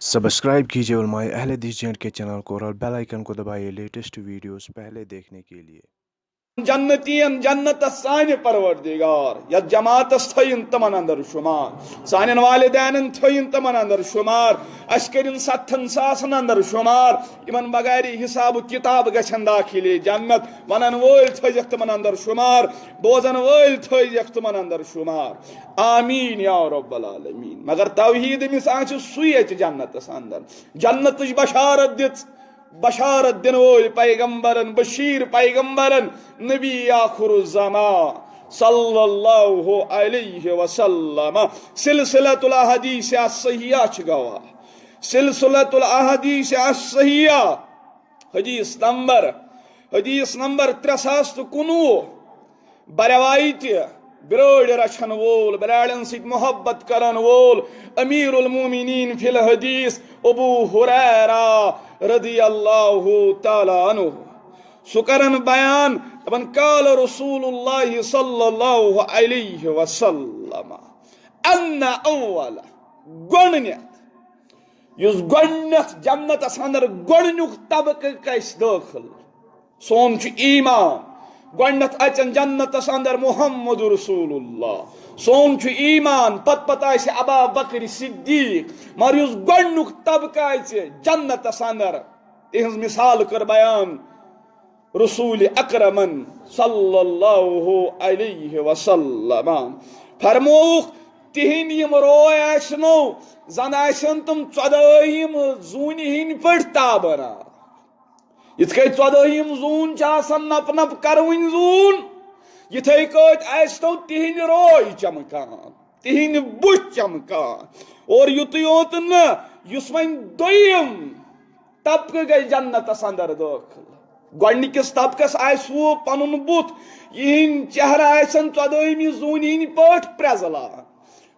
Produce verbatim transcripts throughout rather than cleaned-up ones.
Subscribe کیجیے علماء اہل حدیث جے اینڈ کے چینل کو اور بیل آئیکن کو دبائیے لیٹسٹ ویڈیوز پہلے دیکھنے کے لیے۔ جنتین جنت سانہِ پروردگار، یتھ جماعتس تھٲیِن تِمن اندر شمار، سانٮ۪ن والدینن تھٲیِن تِمن اندر شمار، اسہِ کٔرِن ستتھن ساسن اندر شمار، یِمن بغیر حساب و کتاب گژھن داخل جنت۔ ونن وٲلۍ تھٲیزٮ۪کھ تِمن اندر شمار، بوزن وٲلۍ تھٲیزٮ۪کھ تِمن اندر شمار۔ آمین یا رب العالمین۔ مگر توحید أمِس آسہِ سُے اژِ جنتس اندر۔ جنتٕچ بشارت دِژ، بشارت دِنہٕ وٲلۍ پیغمبرن، بشیر پیغمبرن، نبی آخر الزمان صلی اللہ علیہ وسلم۔ سلسلۃ الاحادیث الصحیحہ چھِ گواہ۔ سلسلۃ الاحادیث الصحیحہ، حدیث نمبر، حدیث نمبر ترٛےٚ ساس تہٕ کُنوُہ۔ بروایتہِ برٲڑۍ رچھن وول، براڑن سۭتۍ محبت کرن وول، امیر المومنین فی الحدیث ابو ہریرہ رضی اللہ تعالیٰ عنہ، سُہ کرن بیان، دپان، قال رسول اللہ صلی اللہ علیہ وسلم، ان اول، گۄڈٕنیتھ، یُس گۄڈٕنیتھ جنتس اندر گۄڈٕنیُک طبقہٕ گژھِ دٲخل، سون چھُ ایمان۔ گۄڈٕنیتھ اژن جنتس اندر محمد رسول اللہ، سون چھُ ایمان۔ پتہٕ پتہٕ آسہِ ابا بکر صدیق، مگر یُس گۄڈٕنیُک طبقہٕ اژِ جنتس اندر، تِہنٛز مثال کٔر بیان رسول اکرمن صلی اللہ علیہ وسلم۔ فرمووُکھ، تِہنٛدۍ یِم روے آسنو، زن آسن تِم ژۄدٲہِم زوٗنہِ ہٕنٛدۍ پٲٹھۍ تابہٕ نار۔ یِتھ کٔنۍ ژۄدٲہِم زوٗن چھِ آسان نپ نپ کروٕنۍ زوٗن، یِتھے کٲٹھۍ آسنو تِہنٛدۍ روے چمکان، تِہنٛدۍ بُتھۍ چمکان۔ اور یُتُے یوت نہٕ، یُس وۄنۍ دوٚیِم طبقہٕ گژھِ جنتس اندر دٲخل۔ گۄڈٕنِکِس طبقس آسہِ ہُہ پنُن بُتھ، یِہِنٛدۍ چہرٕ آسن ژۄدٲہمہِ زوٗنہِ ہٕنٛدۍ پٲٹھۍ پرٛزلان۔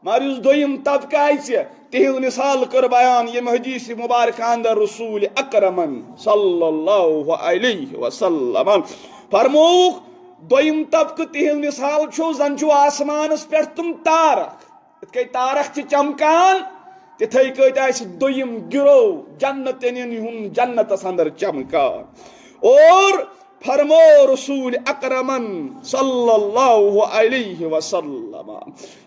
مگر یُس دوٚیِم طبقہٕ آسہِ، تِہنٛز مثال کٔر بیان ییٚمہِ حدیث مبارکہ اندر رسول اکرمن صلی اللہ علیہ وسلمن۔ فرمووُکھ، دوٚیِم طبقہٕ تِہنٛز مثال چھُ، زن چھُ آسمانس پٮ۪ٹھ تِم تارک۔ یِتھ کٔنۍ تارک چھِ چمکان، تِتھے کٲٹھۍ آسہِ دوٚیِم گروہ جنتین ہُنٛد جنتس اندر چمکان۔ اور فرمو رسول اکرمن صلی اللہ علیہ وسلم،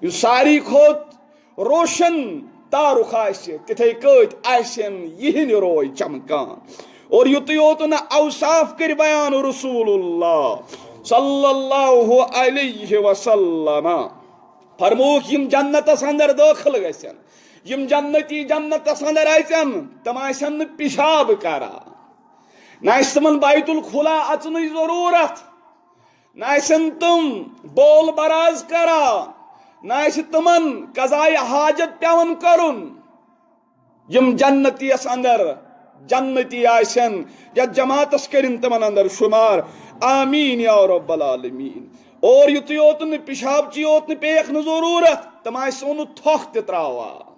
یُس ساروی کھۄتہٕ روشن تارُک آسہِ، تِتھے کٲٹھۍ آسن یِہنٛدۍ روے چمکان۔ اور یُتُے یوت نہٕ، اوصاف کٔرۍ بیان رسول اللہ صلی اللہ علیہ وسلم۔ فرمووُکھ، یِم جنتس اندر دٲخل گژھن، یِم جنتی جنتس اندر اژن، تِم آسن نہٕ پِشاب کران، نہ آسہِ تِمن بیت الخلا اژنٕچ ضروٗرت، نہ آسن تِم بول براز کران، نہ آسہِ تِمن قضایہِ حاجت پٮ۪وان کرُن۔ یِم جنتی یس اندر جنتی آسن، یتھ جماعتس کٔرِن تِمن اندر شمار۔ آمین یا رب العالمین۔ اور یُتُے یوت نہٕ، پِشابچی یوت نہٕ پیٚیَکھ نہٕ ضروٗرت، تِم آسہِ نہٕ تھۄکھ تہِ تراوان۔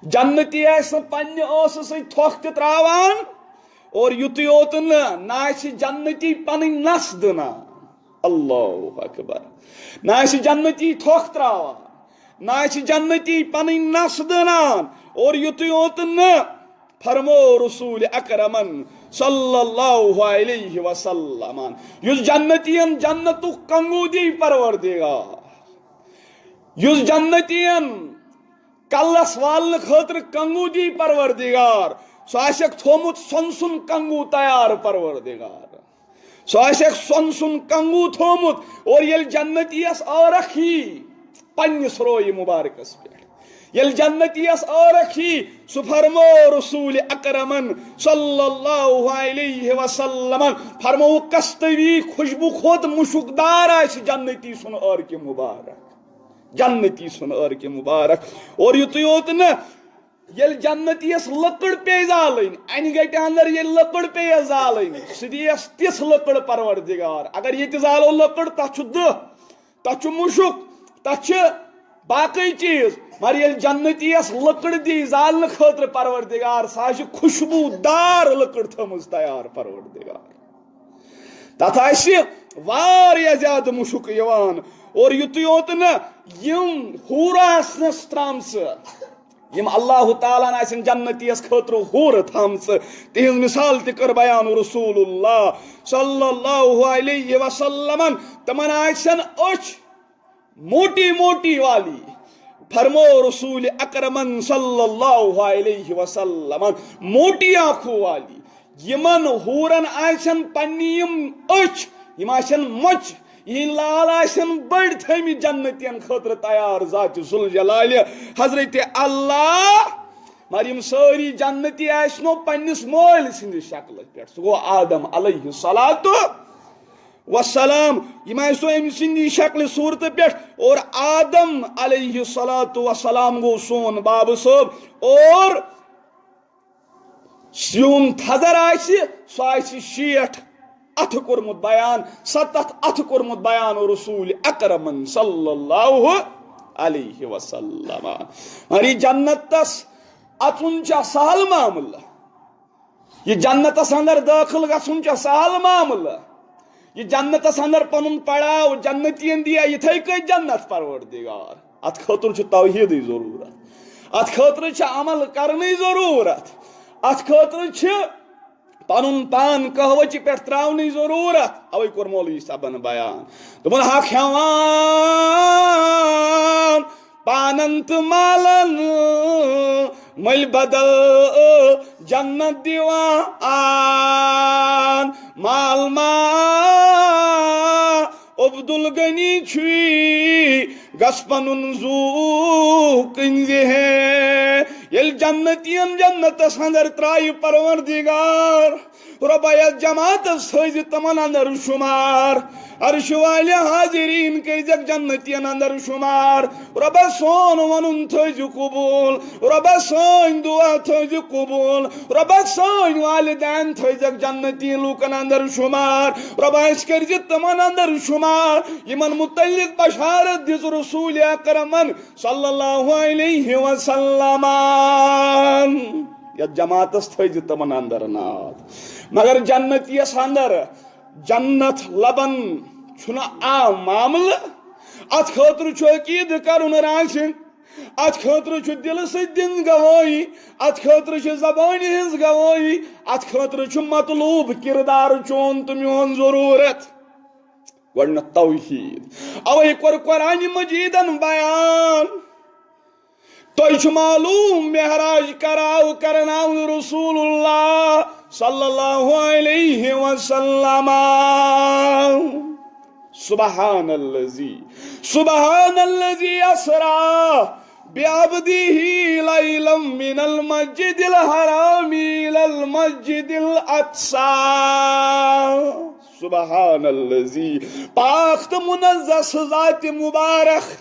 جنتی آسہِ نہٕ پننہِ ٲسہٕ سۭتۍ تھۄکھ تہِ تراوان۔ اور یُتُے یوت نہٕ، نہ آسہِ جنتی پنٕنۍ نس دٕنان۔ اللہ اکبر۔ نہ آسہِ جنتی تھۄکھ تراوان، نہ آسہِ جنتی پنٕنۍ نس دٕنان۔ اور یُتُے یوت نہٕ، فرمو رسول اکرمن صلی اللہ علیہ وسلمن، یُس جنتین جنتُک کنگو دی پروردگار، یُس جنتین کلس والنہٕ خٲطرٕ کنگو دی پروردگار، سُہ آسٮ۪کھ تھوٚومُت سۄنہٕ سُنٛد کنگو تیار پروردگار۔ سُہ آسٮ۪کھ سۄنہٕ سُنٛد کنگو تھوٚومُت، اور ییٚلہِ جنتی یس عٲرکھ یی پننِس رویہِ مبارکس پٮ۪ٹھ، ییٚلہِ جنتی یس عٲرکھ یی، سُہ فرمو رسول اکرمن صلی اللہ علیہ وسلمن، فرمووُکھ، کستوی خوشبو کھۄتہٕ مُشک دار آسہِ جنتی سُنٛد عٲرکہِ مبارک، جنتی سُنٛد عٲرکہِ مبارک۔ اور یُتُے یوت نہٕ، ییٚلہِ جنتی یس لٔکٕر پیٚیہِ زالٕنۍ، انہِ گٹہِ اندر ییٚلہِ لٔکٕر پیٚیہِ زالٕنۍ، سُہ دِیس تِژھ لٔکٕر پروردگار۔ اگر ییٚتہِ زالو لٔکٕر، تتھ چھُ دٕہ، تتھ چھُ مُشُک، تتھ چھِ باقٕے چیٖز، مگر ییٚلہِ جنتی یس لٔکٕر دی زالنہٕ خٲطرٕ پروردگار، سۄ آسہِ خوشبو دار لٔکٕر تھٲومٕژ تیار پروردگار۔ تتھ آسہِ واریاہ زیادٕ مُشُک یِوان۔ اور یُتُے یوت نہٕ، یِم حورٕ آسنس ترامژٕ، یِم اللہ تعالیٰ ہن آسن جنتی یس خٲطرٕ حورٕ تھامژٕ، تِہنٛز مثال تہِ کٔر بیان رسول اللہ صلی اللہ علیہ وسلمن۔ تِمن آسن أچھ موٹی موٹی والی۔ فرمو رسول اکرمن صلی اللہ علیہ وسلمن، موٹی آنکھوں والی۔ یِمن حورن آسن پننہِ یِم أچھ، یِم آسن مۄچہِ، یِہنٛدۍ لال آسن بٔڑۍ تھٲومٕتۍ جنتین خٲطرٕ تیار ذات ذوالجلالہِ حضرت اللہ۔ مگر یِم سٲری جنتی آسنو پننِس مٲلۍ سٕنٛدِ شکلہِ پٮ۪ٹھ، سُہ گوٚو آدم علیہ الصلوۃ والسلام۔ یِم آسنو أمۍ سٕنٛدِ شکلہِ صوٗرتہٕ پٮ۪ٹھ، اور آدم علیہ الصلوۃ والسلام گوٚو سون بابہٕ صٲب، اور یِہُنٛد تھزر آسہِ، سُہ آسہِ شیٹھ اتھٕ کوٚرمُت بیان، ستتھ اتھٕ کوٚرمُت بیان رسول اکرمن صلی اللہ علیہ وسلم۔ مگر یہِ جنتس اژُن چھا سہل معاملہٕ؟ یہِ جنتس اندر دٲخل گژھُن چھا سہل معاملہٕ؟ یہِ جنتس اندر پنُن پڑاو جنتین دِیا یِتھے کٔنۍ جنت پروردگار؟ اتھ خٲطرٕ چھُ توحیدٕچ ضروٗرت، اتھ خٲطرٕ چھِ عمل کرنٕچ ضروٗرت، اتھ خٲطرٕ چھِ پنُن پان قہوٕچہِ پٮ۪ٹھ تراونٕچ ضروٗرت۔ اوے کوٚر مولوی صٲبن بیان، دوٚپُن، حق ہٮ۪وان پانن تہٕ مالن مٔلۍ بدل جنت دِوان۔ مال ما عبدالغنی چھُے، گژھ پنُن زُو کٕنزِ ہے۔ ییٚلہِ جنتین جنتس اندر ترایہِ پروردگار، رۄبا یتھ جماعتس تھٲوزِ تِمن اندر شمار۔ عرش والہِ حاضریٖن کٔرزٮ۪کھ جنتین اندر شمار۔ رۄبا سون ونُن تھٲوزِ قبول۔ رۄبا سٲنۍ دعا تھٲوزِ قبول۔ رۄبا سٲنۍ والدین تھٲوزٮ۪کھ جنتی لوٗکن اندر شمار۔ رۄبا أسۍ کٔرزِ تِمن اندر شمار یِمن متعلق بشارت دِژ رسول اکرمن صلی اللہ علیہ وسلم۔ یتھ جماعتس تھٲوزِ تِمن اندر ناد۔ مگر جنتیس اندر جنت لبن چھُنہٕ عام معاملہٕ۔ اتھ خٲطرٕ چھُ عقیدٕ کرُن راسِخ، اتھ خٲطرٕ چھُ دِلہٕ سۭتۍ دِنۍ گوٲہی، اتھ خٲطرٕ چھِ زبانہِ ہٕنٛز گوٲہی، اتھ خٲطرٕ چھُ مطلوب کردار چون تہٕ میون ضروٗرت۔ گۄڈٕنیتھ توحید۔ اوے کوٚر قرآن مجیدن بیان۔ تۄہہِ چھُ معلوم، معراج کراو کرناو رسول اللہ صلی اللہ علیہ وسلم۔ سبحان الذی، سبحان الذی اسرا بعبده لیلا من المسجد الحرام الی المسجد الاقصی۔ سبحان الذی، پاک تہٕ منزہ سُہ ذات مبارک،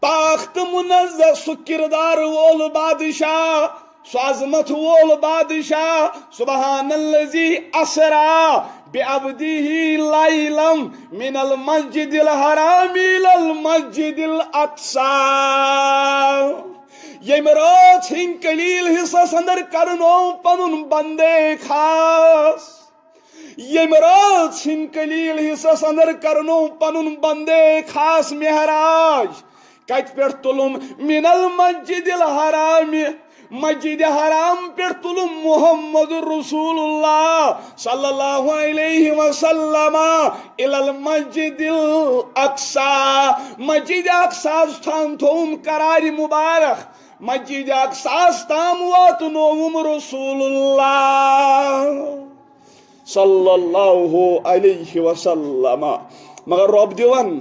پاک تہٕ منزہ سُہ کردار وول بادشاہ، سُہ عظمت وول بادشاہ۔ سبحان الذی اسرا بعبده لیلا من المسجد الحرام الی المسجد الاقصی۔ ییٚمہِ رٲژ ہٕنٛدۍ قلیل حصس اندر کرنو پنُن بندے خاص، ییٚمہِ رٲژ ہٕنٛدۍ قلیل حصس اندر کرنو پنُن بندے خاص معراج۔ کتہِ پٮ۪ٹھ تُلُم؟ من المسجد الحرام، مسجد حرام پٮ۪ٹھ تُلُم محمد رسول اللہ صلی اللہ علیہ وسلم الی المسجد الاقصی۔ مسجد اقصی ہس تام تھووُم قرار مبارک، مسجد اقصی ہس تام واتنووُم رسول اللہ صلی اللہ علیہ وسلم۔ مگر رۄب دِوان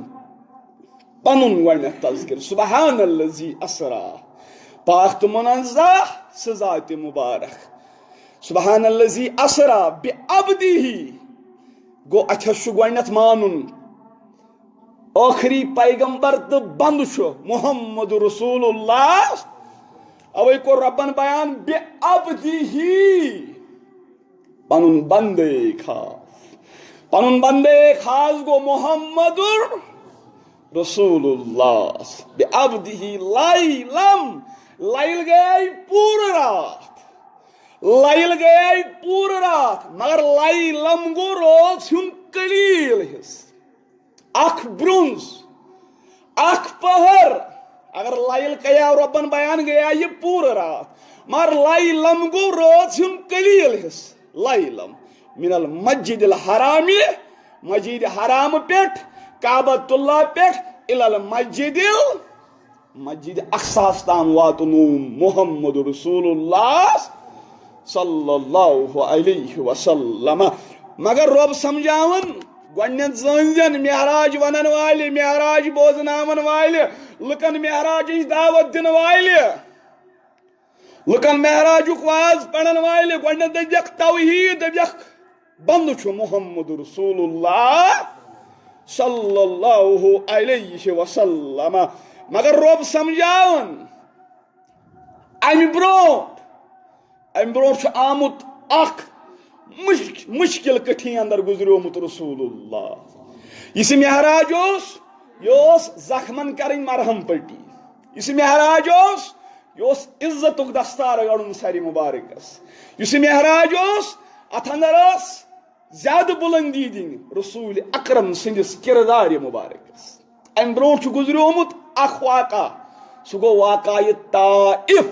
پنُن گۄڈٕنیتھ تذکر، سبحان الذی اسرا، پاک تہٕ منزہ سُہ ذات مبارک۔ سبحان الذی اسرا بعبده۔ گوٚو، اتھس چھُ گۄڈٕنیتھ مانُن، ٲخری پیغمبر تہٕ بندٕ چھُ محمد رسول اللہ۔ اوے کوٚر رۄبن بیان بعبده، پنُن بندے خاص۔ پنُن بندے خاص گوٚو محمد رسول اللہ۔ بعبده لیلا، لیل گٔیے پوٗرٕ راتھ، لیل گٔیے پوٗرٕ راتھ، مگر لیلا گوٚو رٲژ ہُنٛد قلیل حصہٕ۔ اکھ برونز، اکھ پہر، اگر لیل کیا رۄبن بیان گیا یہِ پوٗرٕ راتھ، مگر لیلم گوٚو رٲژ ہُنٛد قلیل حصہٕ۔ لیلم من المسجد الحرام، مسجد حرام پٮ۪ٹھ، کعبۃ اللہ پٮ۪ٹھ، الی المسجد ال-، مسجد اقصاہس تام واتنوو محمد رسول اللہ صلی اللہ علیہ وسلم۔ مگر رۄب سمجھاوان، گۄڈٕنٮ۪تھ زٲنزٮ۪ن معراج ونن والہِ، معراج بوزناون والہِ، لُکن معراجٕچ دعوت دِنہٕ والہِ، لُکن معراجُک واز پرن والہِ، گۄڈٕنٮ۪تھ دٔپۍزٮ۪کھ توحید، دٔپۍزٮ۪کھ بندٕ چھُ محمد رسول اللہ صلی اللہ علیہ وسلم۔ مگر رۄب سمجھاوان، امہِ برونٹھ، امہِ برونٹھ چھُ آمُت اکھ مُشک-، مُشکِل کٹھی اندر گُزریومُت رسول اللہ۔ یُس یہِ معراج اوس، یہِ اوس زخمن کرٕنۍ مرہم پٹی۔ یُس یہِ معراج اوس، یہِ اوس عزتُک دستار گڑُن سرِ مبارکس۔ یُس یہِ معراج اوس، اتھ اندر ٲس زیادٕ بُلندی دِنۍ رسول اکرم سٕنٛدِس کردارِ مبارکس۔ امہِ برونٹھ چھُ گُزریومُت اکھ واقعہ، سُہ گوٚو واقعہ یہِ طائف۔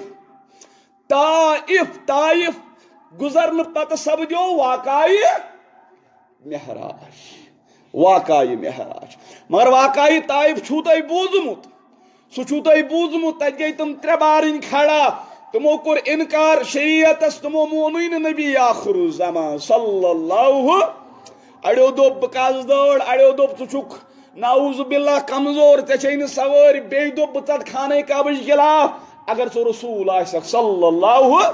طائف، طائف گُزرنہٕ پتہٕ سپدیو واقعہ معراج۔ واقعہ معراج۔ مگر واقعہ طائف چھُو تۄہہِ بوٗزمُت؟ سُہ چھُو تۄہہِ بوٗزمُت، تَتہِ گٔے تِم ترٛےٚ بارٕنۍ کھڑا، تِمو کوٚر اِنکار شریعتس، تِمو مونُے نہٕ نبی آخر الزمان صلی اللہ۔ اَڑیو دوٚپ، "بہٕ کَس دٲڑ؟" اَڑیو دوٚپ، "ژٕ چھُکھ نعوذ باللہ کمزور، ژےٚ چھے نہٕ سوٲرۍ۔" بیٚیہِ دوٚپ، "بہٕ ژَٹہٕ خانہ کعبٕچ غلاف، اگر ژٕ رسول آسکھ صلی اللہ۔"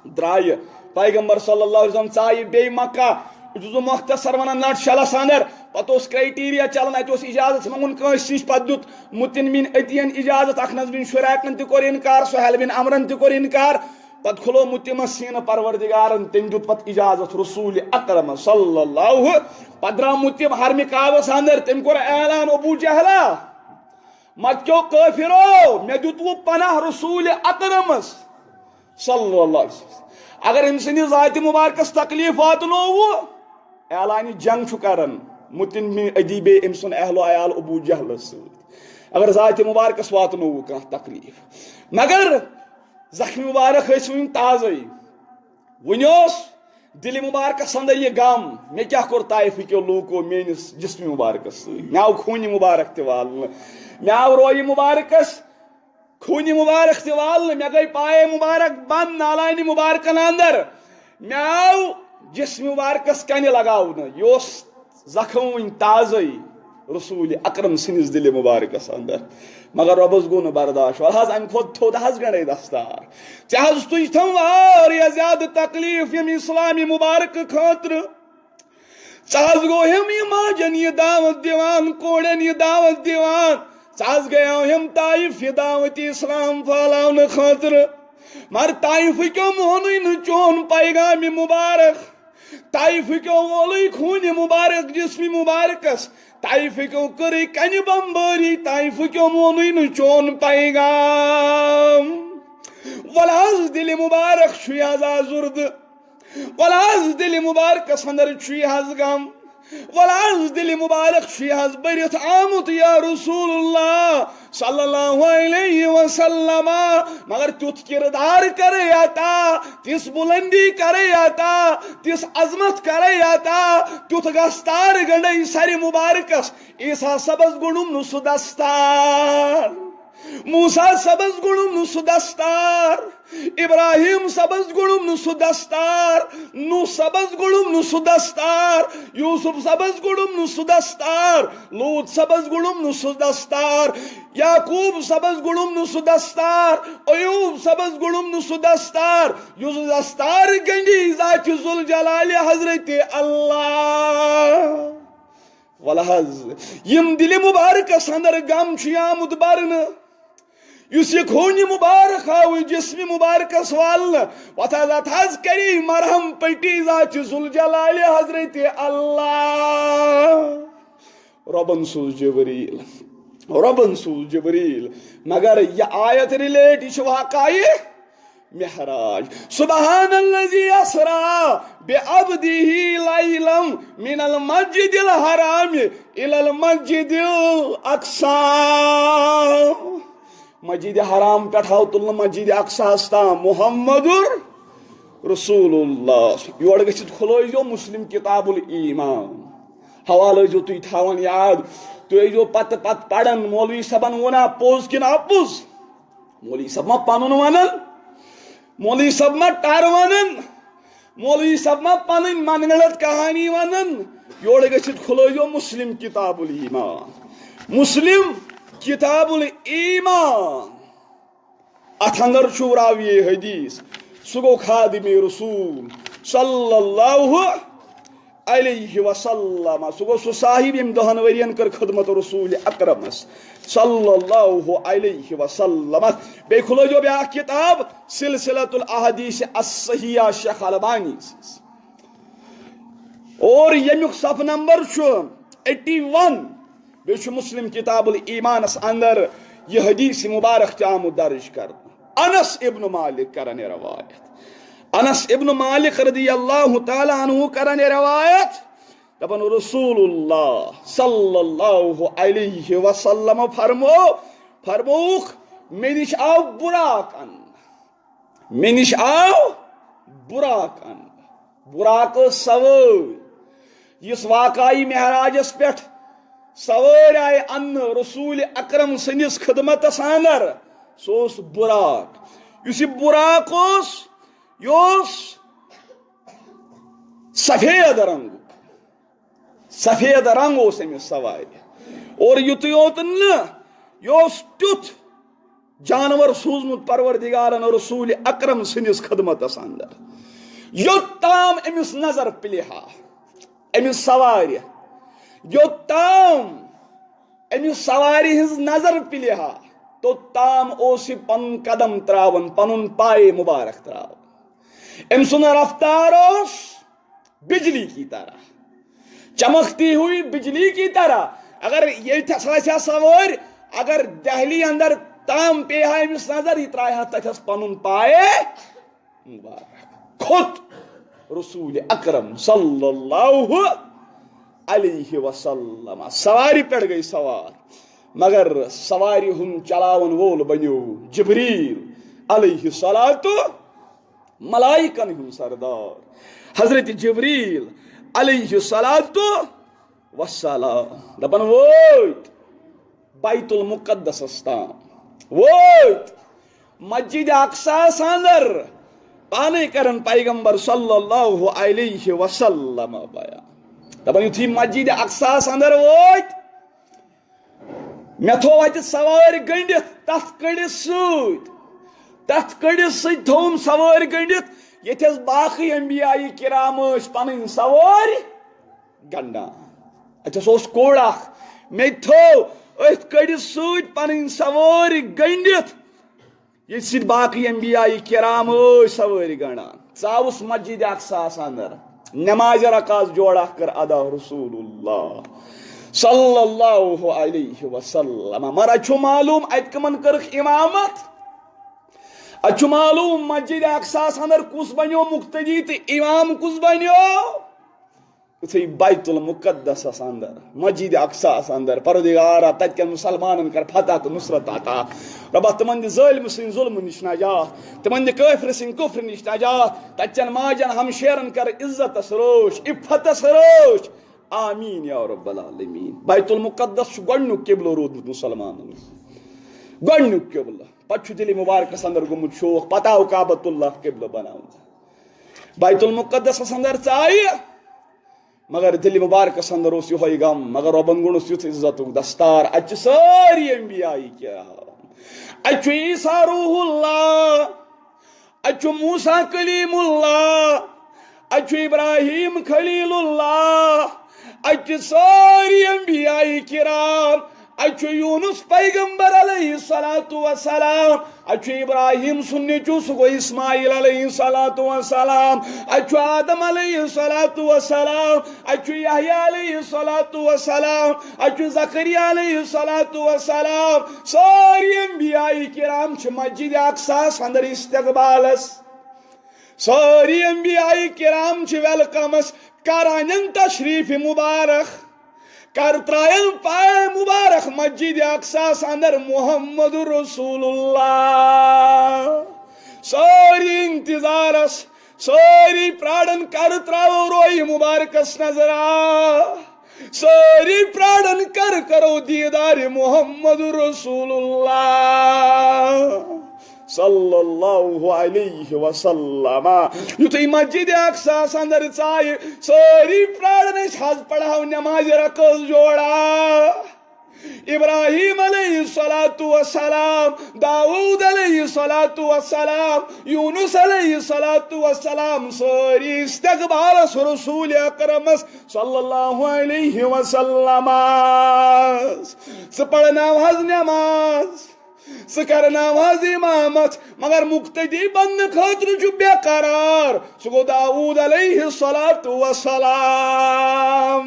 درٛایہِ۔ پیغمبر صلی اللہ علیہ وسلم ژایہِ بیٚیہِ مکہ۔ بہٕ چھُس مختصر ونان، نٹ شلس اندر۔ پتہٕ اوس کرائٹیریا چلان، اتہِ اوس اجازت منٛگُن کٲنٛسہِ نِش، پتہٕ دیُت متن بن عدین اجازت، اخنس بن شراقن تہِ کوٚر انکار، سہیل بن عمرن تہِ کوٚر انکار۔ پتہٕ کھُلو متمس سینہٕ پروردگارن، تٔمۍ دیُت پتہٕ اجازت رسول اکرم صلی اللہ۔ پتہٕ درٛاو متم حرمہِ کعبس اندر، تٔمۍ کوٚر اعلان، "ابو جہلا، مکیو کٲفرو، مےٚ دیُتوُ پناہ رسول اکرمس صلی اللہ علیہ وسلم۔ اگر أمۍ سٕنٛدِ ذاتِ مبارکس تکلیف واتنووُ"، اعلانِ جنگ چھُ کران متن بن عدی بیٚیہِ أمۍ سُنٛد اہل و عیال ابو جہلس سۭتۍ، "اگر ذاتِ مبارکس واتنووُ کانٛہہ تکلیف"، مگر زخمی مبارک ٲسۍ وُنہِ تازے۔ وُنہِ اوس دِلہِ مبارکس اندر یہِ غم، مےٚ کیٛاہ کوٚر طائفہٕ کیو لوٗکو میٲنِس جسمِ مبارکس سۭتۍ؟ مےٚ آو خوٗنہِ مبارک تہِ والنہٕ، مےٚ آو رویہِ مبارکس خوٗنہِ مبارک تہِ والنہٕ، مےٚ گٔے پایے مبارک بند نالانہِ مبارکن اندر، مےٚ آو جسمِ مبارکس کنہِ لگاونہٕ۔ یہِ اوس زخم وُنہِ تازے رسول اکرم سٕنٛدِس دِلہِ مبارکس اندر، مگر رۄبس گوٚو نہٕ برداشت۔ وَلہٕ حظ، امہِ کھۄتہٕ تھوٚد حظ گنڈے دستار۔ ژےٚ حظ تُج تھم واریاہ زیادٕ تکلیف ییٚمہِ اسلامِ مبارکہٕ خٲطرٕ۔ ژٕ حظ گوٚو ہم یہِ ماجن یہِ دعوت دِوان، کورٮ۪ن یہِ دعوت دِوان۔ ژٕ حظ گٔیاو ہم طائف یہِ دعوت اسلام پھٲلاونہٕ خٲطرٕ۔ مگر طائفہٕ کیو مونُے نہٕ چون پیغامِ مبارک۔ طائفہٕ کیو وولُے خوٗنہِ مبارک جسمِ مبارکس۔ طائفہٕ کیو کٔرٕے کنہِ بمبٲری، طائفہٕ کیو مونُے نہٕ چون پیغام۔ وَلہٕ حظ دِلہِ مبارک چھُے حظ آزُردٕ، وَلہٕ حظ دِلہِ مبارکس اندر چھُے حظ غم، وَلہٕ حظ دِلہِ مبارک چھُے حظ بٔرِتھ آمُت یا رسول اللہ صلی اللہ علیہ وسلم۔ مگر تیُتھ کردار کرے عطا، تِژھ بُلندی کرے عطا، تِژھ عظمت کرے عطا، تیُتھ گستار گنڈے سرِ مبارکس۔ عیسیٰ صٲبس گوٚنڈُم نہٕ سُہ دستار، موسیٰ صٲبس گوٚنڈُم نہٕ سُہ دستار، ابراہیم صٲبس گوٚنڈُم نہٕ سُہ دستار، نوح صٲبس گوٚنڈُم نہٕ سُہ دستار، یوسف صٲبس گوٚنڈُم نہٕ سُہ دستار، لوط صٲبس گوٚنڈُم نہٕ سُہ دستار، یعقوب صٲبس گوٚنڈُم نہٕ سُہ دستار، ایوب صٲبس گوٚنڈُم نہٕ سُہ دستار، یُس دستار گنڈی ذاتِ ذوالجلالِ حضرتِ اللہ۔ وَلہٕ حظ، یِم دِلہِ مُبارکس اندر غم چھُ آمُت برنہٕ، یُس یہِ خوٗنہِ مُبارک آو جسمِ مُبارکس والنہٕ، وَتھ حظ، اَتھ حظ کَرے مرہم پٹی ذاتِ ذوالجلالِ حضرتِ اللہ۔ رۄبن سوٗز جبریٖل، رۄبن سوٗز جبریٖل۔ مگر یہِ آیت relate، یہِ چھُ واقعہ معراج۔ سبحان الذي اسرا بعبده ليلا من المسجد الحرام الى المسجد الاقصى۔ مسجد حرام پٮ۪ٹھ آو تُلنہٕ مسجد اقصاہس تام، محمد رسول اللہ۔ یورٕ گٔژھِتھ کھُلٲیزیو مسلم کتاب الایمان، حوالہٕ ٲسۍزیو تُہۍ تھاوان یاد۔ تُہۍ ٲسۍزیو پتہٕ پتہٕ پران، مولوی صٲبن ووٚنا پوٚز کِنہٕ اپُز؟ مولوی صٲب ما پنُن ونان؟ مولوی صٲب ما ٹر ونان؟ مولوی صٲب ما پنٕنۍ من گھڑت کہانی ونان؟ یورٕ گٔژھِتھ کھُلٲیو مسلم کتاب الایمان۔ مسلم کتاب الایمان۔ اتھ اندر چھُ راوی حدیث، سُہ گوٚو خادم رسول صلی اللہ علیہ وسلم۔ سُہ گوٚو سُہ صاحب، ییٚمۍ دَہَن ؤرین کٔر خدمت رسول اکرمس صلی اللہ علیہ وسلم۔ بیٚیہِ کھُلٲیزیو بیٛاکھ کِتاب، سلسلۃ الاحادیث الصحیحہ شیخ البانی سٕنٛز۔ اور ییٚمیُک صفحہٕ نمبر چھُ ایٹی ون۔ بیٚیہِ چھُ مسلم کتاب الایمانس اندر یہِ حدیث مبارک تہِ آمُت درج کرنہٕ۔ انس ابن مالک کران یہِ روایت۔ انس ابن مالک رضی اللہ تعالیٰ عنہ کران یہِ روایت۔ دپان، رسول اللہ صلی اللہ علیہ وسلم فرمو، فرمووُکھ، مےٚ نِش آو براق اننہٕ۔ مےٚ نِش آو براق اننہٕ۔ براق ٲس سوٲرۍ، یُس واقعی معراجس پٮ۪ٹھ سوٲرۍ آیہِ اننہٕ رسول اکرم سٕنٛدِس خدمتس اندر۔ سُہ اوس براق۔ یُس یہِ براق اوس، یہِ اوس سفید رنگُک۔ سفید رنگ اوس أمِس سوارِ۔ اور یُتُے یوت نہٕ، یہِ اوس تیُتھ جانور سوٗزمُت پروردگارن رسول اکرم سٕنٛدِس خدمتس اندر۔ یوٚت تام أمِس نظر پِلہِ ہا، أمِس سوارِ، یوٚت تام أمِس سوارِ ہٕنٛز نظر پِلہِ ہا، توٚت تام اوس یہِ پنُن قدم تراوان، پنُن پایہِ مبارک تراوان۔ أمۍ سُنٛد رفتار اوس بجلی کی طرح، چمکتی ہوئی بجلی کی طرح۔ اگر ییٚتھس آسہِ ہا سوٲرۍ، اگر دہلی اندر تام پیٚیہِ ہا أمِس نظر، یہِ ترٛایہِ ہا تتھس پنُن پایہِ مبارک۔ کھوٚت رسول اکرم صلی اللہ علیہ وسلم۔ سوارِ پٮ۪ٹھ گٔے سوار، مگر سوارِ ہُنٛد چلاون وول بنیو جبریل علیہ الصلوۃ، ملائکن ہُنٛد سردار حضرت جبریل علیہ الصلوۃ والسلام۔ دپان، وٲتۍ بیت المقدسس تام، وٲتۍ مسجد اقصاہس اندر، پانے کرن پیغمبر صلی اللہ علیہ وسلم بیان۔ دپان، یُتھُے مسجد اقصاہس اندر وٲتۍ، مےٚ تھوو اتہِ سوارِ گٔنڈِتھ، تتھ کٔڑِس سۭتۍ، تتھ کٔڑِس سۭتۍ تھووُم سوارِ گٔنڈِتھ، ییٚتھس باقٕے انبیاء کرام ٲسۍ پنٕنۍ سوارِ گنڈان۔ اتھس اوس کوڑ اکھ، مےٚ تہِ تھوو أتھۍ کٔڑِس سۭتۍ پنٕنۍ سوارِ گٔنڈِتھ، ییٚتہِ سۭتۍ باقٕے انبیاء کرام ٲسۍ سوٲرۍ گنڈان۔ ژاوُس مسجد اقصاہس اندر، نماز رکعت جوڑا کٔر ادا رسول اللہ صلی اللہ علیہ وسلم۔ مگر اتہِ چھُ معلوم، اتہِ کٕمن کٔرٕکھ امامت؟ اتہِ چھُ معلوم، مسجد اقصاہس اندر کُس بنیو مقتدی تہٕ امام کُس بنیو؟ یُتھُے بیت المقدسس اندر، مسجد اقصاہس اندر، پروردگارا، تتہِ کٮ۪ن مسلمانن کر فتح تہٕ نصرت عطا۔ رۄبا، تِمن دِ ظٲلمہٕ سٕنٛدِ ظلمہٕ نِش نجات، تِمن دِ کٲفرٕ سٕنٛدِ کُفرٕ نِش نجات، تتہِ چٮ۪ن ماجن ہمشیرن کر عزتس رٲچھ، عفتس رٲچھ۔ آمین یا رب العالمین۔ بیت المقدس چھُ گۄڈنیُک قبلہٕ روٗدمُت مسلمانن، گۄڈنیُک قبلہٕ۔ پتہٕ چھُ دِلہِ مبارکس اندر گوٚمُت شوق، پتہٕ آو کعبۃ اللہ قبلہٕ بناونہٕ۔ بیت المقدسس اندر ژایہِ، مگر دِلہِ مبارکس اندر اوس یِہوٚے غم، مگر رۄبن گوٚنُس یُتھ عزتُک دستار۔ اتہِ چھِ سٲری انبیاء کرام، اتہِ چھُ عیسیٰ روح اللہ، اتہِ چھُ موسیٰ کلیم اللہ، اتہِ چھُ ابراہیم خلیل اللہ، اتہِ چھِ سٲری انبیاء کرام۔ اتہِ چھُ یونس پیغمبر علیہ الصلوۃ والسلام، اتہِ چھُ ابراہیم سُنٛد نیٚچو، سُہ گوٚو اسماعیل علیہ الصلوۃ والسلام، اتہِ چھُ آدم علیہ الصلوۃ والسلام، اتہِ چھُ یحییٰ علیہ الصلوۃ والسلام، اتہِ چھُ زکریا علیہ الصلوۃ والسلام۔ سٲری انبیاء کرام چھِ مسجد اقصاہس اندر استقبالس، سٲری انبیاء کرام چھِ ویلکمس کران تشریف مبارک۔ کر ترایَن پاے مبارک مسجد اقصاس اندر محمد رسول اللہ۔ سٲری انتظارس، سٲری پرارن کر تراوو روے مبارکس نظرا۔ سٲری پرارن کر کرو دیدار محمد رسول اللہ صلی اللہ علیہ وسلم۔ یُتھُے مسجد اقصاس اندر ژایہِ، سٲری پرارن أسۍ حظ پرہو نماز رکعت جوڑا۔ ابراہیم علیہ الصلوۃ والسلام، داؤد علیہ الصلوۃ والسلام، یونس علیہ الصلوۃ والسلام، سٲری استقبالس رسول اکرمس صلی اللہ علیہ وسلم۔ ژٕ پرناو حظ نماز، ژٕ کرناو حظ امامت، مگر مقتدی بننہٕ خٲطرٕ چھُ بے قرار۔ سُہ گوٚو داؤد علیہ الصلوۃ والسلام۔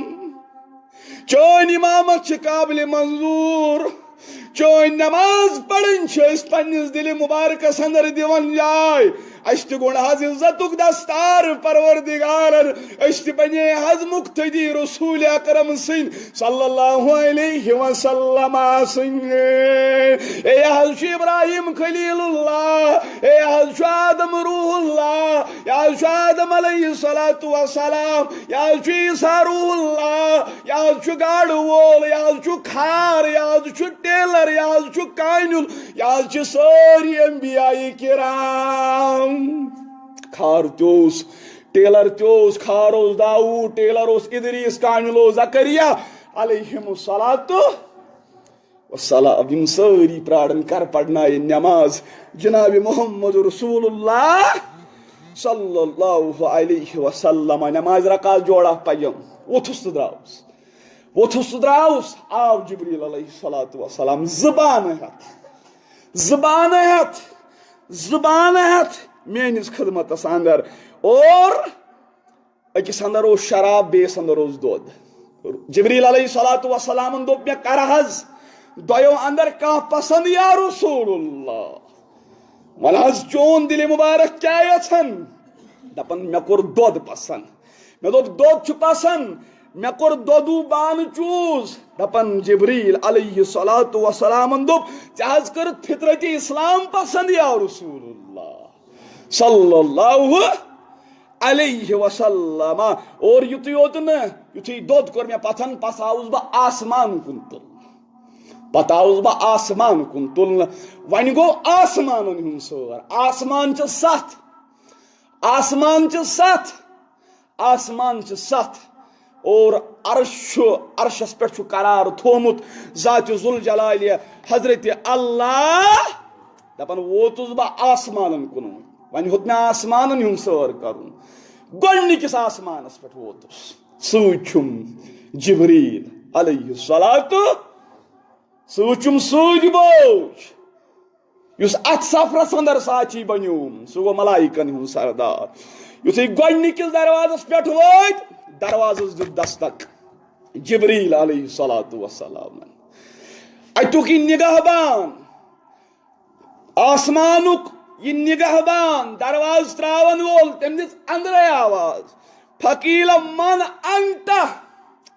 چٲنۍ امامت چھِ قابل منظور، چٲنۍ نماز پرٕنۍ چھِ أسۍ پننِس دِلہِ مبارکس اندر دِوان جاے۔ اسہِ تہِ گوٚنڈ حظ عزتُک دستار پروردگارن، أسۍ تہِ بنے حظ مقتدی رسول اکرم سٕنٛدۍ صلی اللہ علیہ وسلم سٕنٛدۍ۔ اے حظ چھُ ابراہیم خلیل اللہ، اے حظ چھُ آدم روح اللہ، یہِ حظ چھُ آدم علیہ الصلوۃ والسلام، یہِ حظ چھُ عیسیٰ روح اللہ، یہِ حظ چھُ گاڈٕ وول، یہِ حظ چھُ کھار، یہِ حظ چھُ ٹیلر، یہِ حظ چھُ کانیُل، یہِ حظ چھِ سٲری انبیاء کرام۔ کھار تہِ اوس، ٹیلر تہِ اوس، کھار اوس داوود، ٹیلر اوس ادریس، کانیُل اوس زکریا علیہم الصلوۃ والسلام۔ یِم سٲری پرارن کر پرنایہِ نماز جناب محمد رسول اللہ صلی اللہ علیہ وسلم۔ نماز رکعت جوڑا پیم۔ ووتھُس تہٕ دراوُس، ووتھُس تہٕ دراوُس۔ آو جبریل علیہ الصلوۃ والسلام زبانہٕ ہٮ۪تھ، زبانہٕ ہٮ۪تھ، زبانہٕ ہٮ۪تھ میٲنِس خدمتس اندر۔ اور أکِس اندر اوس شراب، بیٚیِس اندر اوس دۄد۔ جبریل علیہ الصلوۃ والسلامن دوٚپ، مےٚ کر حظ دۄیو اندر کانٛہہ پسند یا رسول اللہ؟ وَن حظ، چون دِلِ مُبارک کیٛاہ یَژھان؟ دَپان، مےٚ کوٚر دۄد پسنٛد۔ مےٚ دوٚپ، دۄد چھُ پسنٛد۔ مےٚ کوٚر دۄدوٗ بانہٕ چوٗز۔ دَپان، جبریٖل علیہ الصلوۃ والسلامن دوٚپ، ژےٚ حظ کٔرٕتھ فطرتِ اسلام پسنٛد یا رسول اللہ صلی اللہ علیہ وسلم۔ اور یُتُے یوت نہٕ، یُتھُے دۄد کوٚر مےٚ پَژھن، پَتہٕ آوُس بہٕ آسمان کُن تُلنہٕ۔ پتہٕ آوُس بہٕ آسمان کُن تُلنہٕ۔ وۄنۍ گوٚو آسمانن ہُنٛد سٲر۔ آسمان چھِ ستھ۔ آسمان چھِ ستھ۔ آسمان چھِ ستھ۔ اور عرش چھُ، عرشس پٮ۪ٹھ چھُ قرار تھوٚومُت ذاتِ ذوالجلالہِ حضرت اللہ۔ دپان ووتُس بہٕ آسمانن کُن۔ وۄنۍ ہیوٚت مےٚ آسمانن ہُنٛد سٲر کرُن۔ گۄڈٕنِکِس آسمانس پٮ۪ٹھ ووتُس۔ سۭتۍ چھُم جبریٖل علیہ الصلوۃ، سۭتۍ چھُم سۭتۍ بوج، یُس اتھ سفرس اندر ساتھی بنیوم، سُہ گوٚو ملائکن ہُنٛد سردار۔ یُتھُے گۄڈٕنِکِس دروازس پٮ۪ٹھ وٲتۍ، دروازس دیُت دستک جبریٖل علیہ الصلوۃ والسلامن۔ اتیُک یہِ نگہبان، آسمانُک یہِ نگہبان، دروازٕ تراون وول، تٔمۍ دِژ أنٛدرَے آواز، فقیٖل من انت؟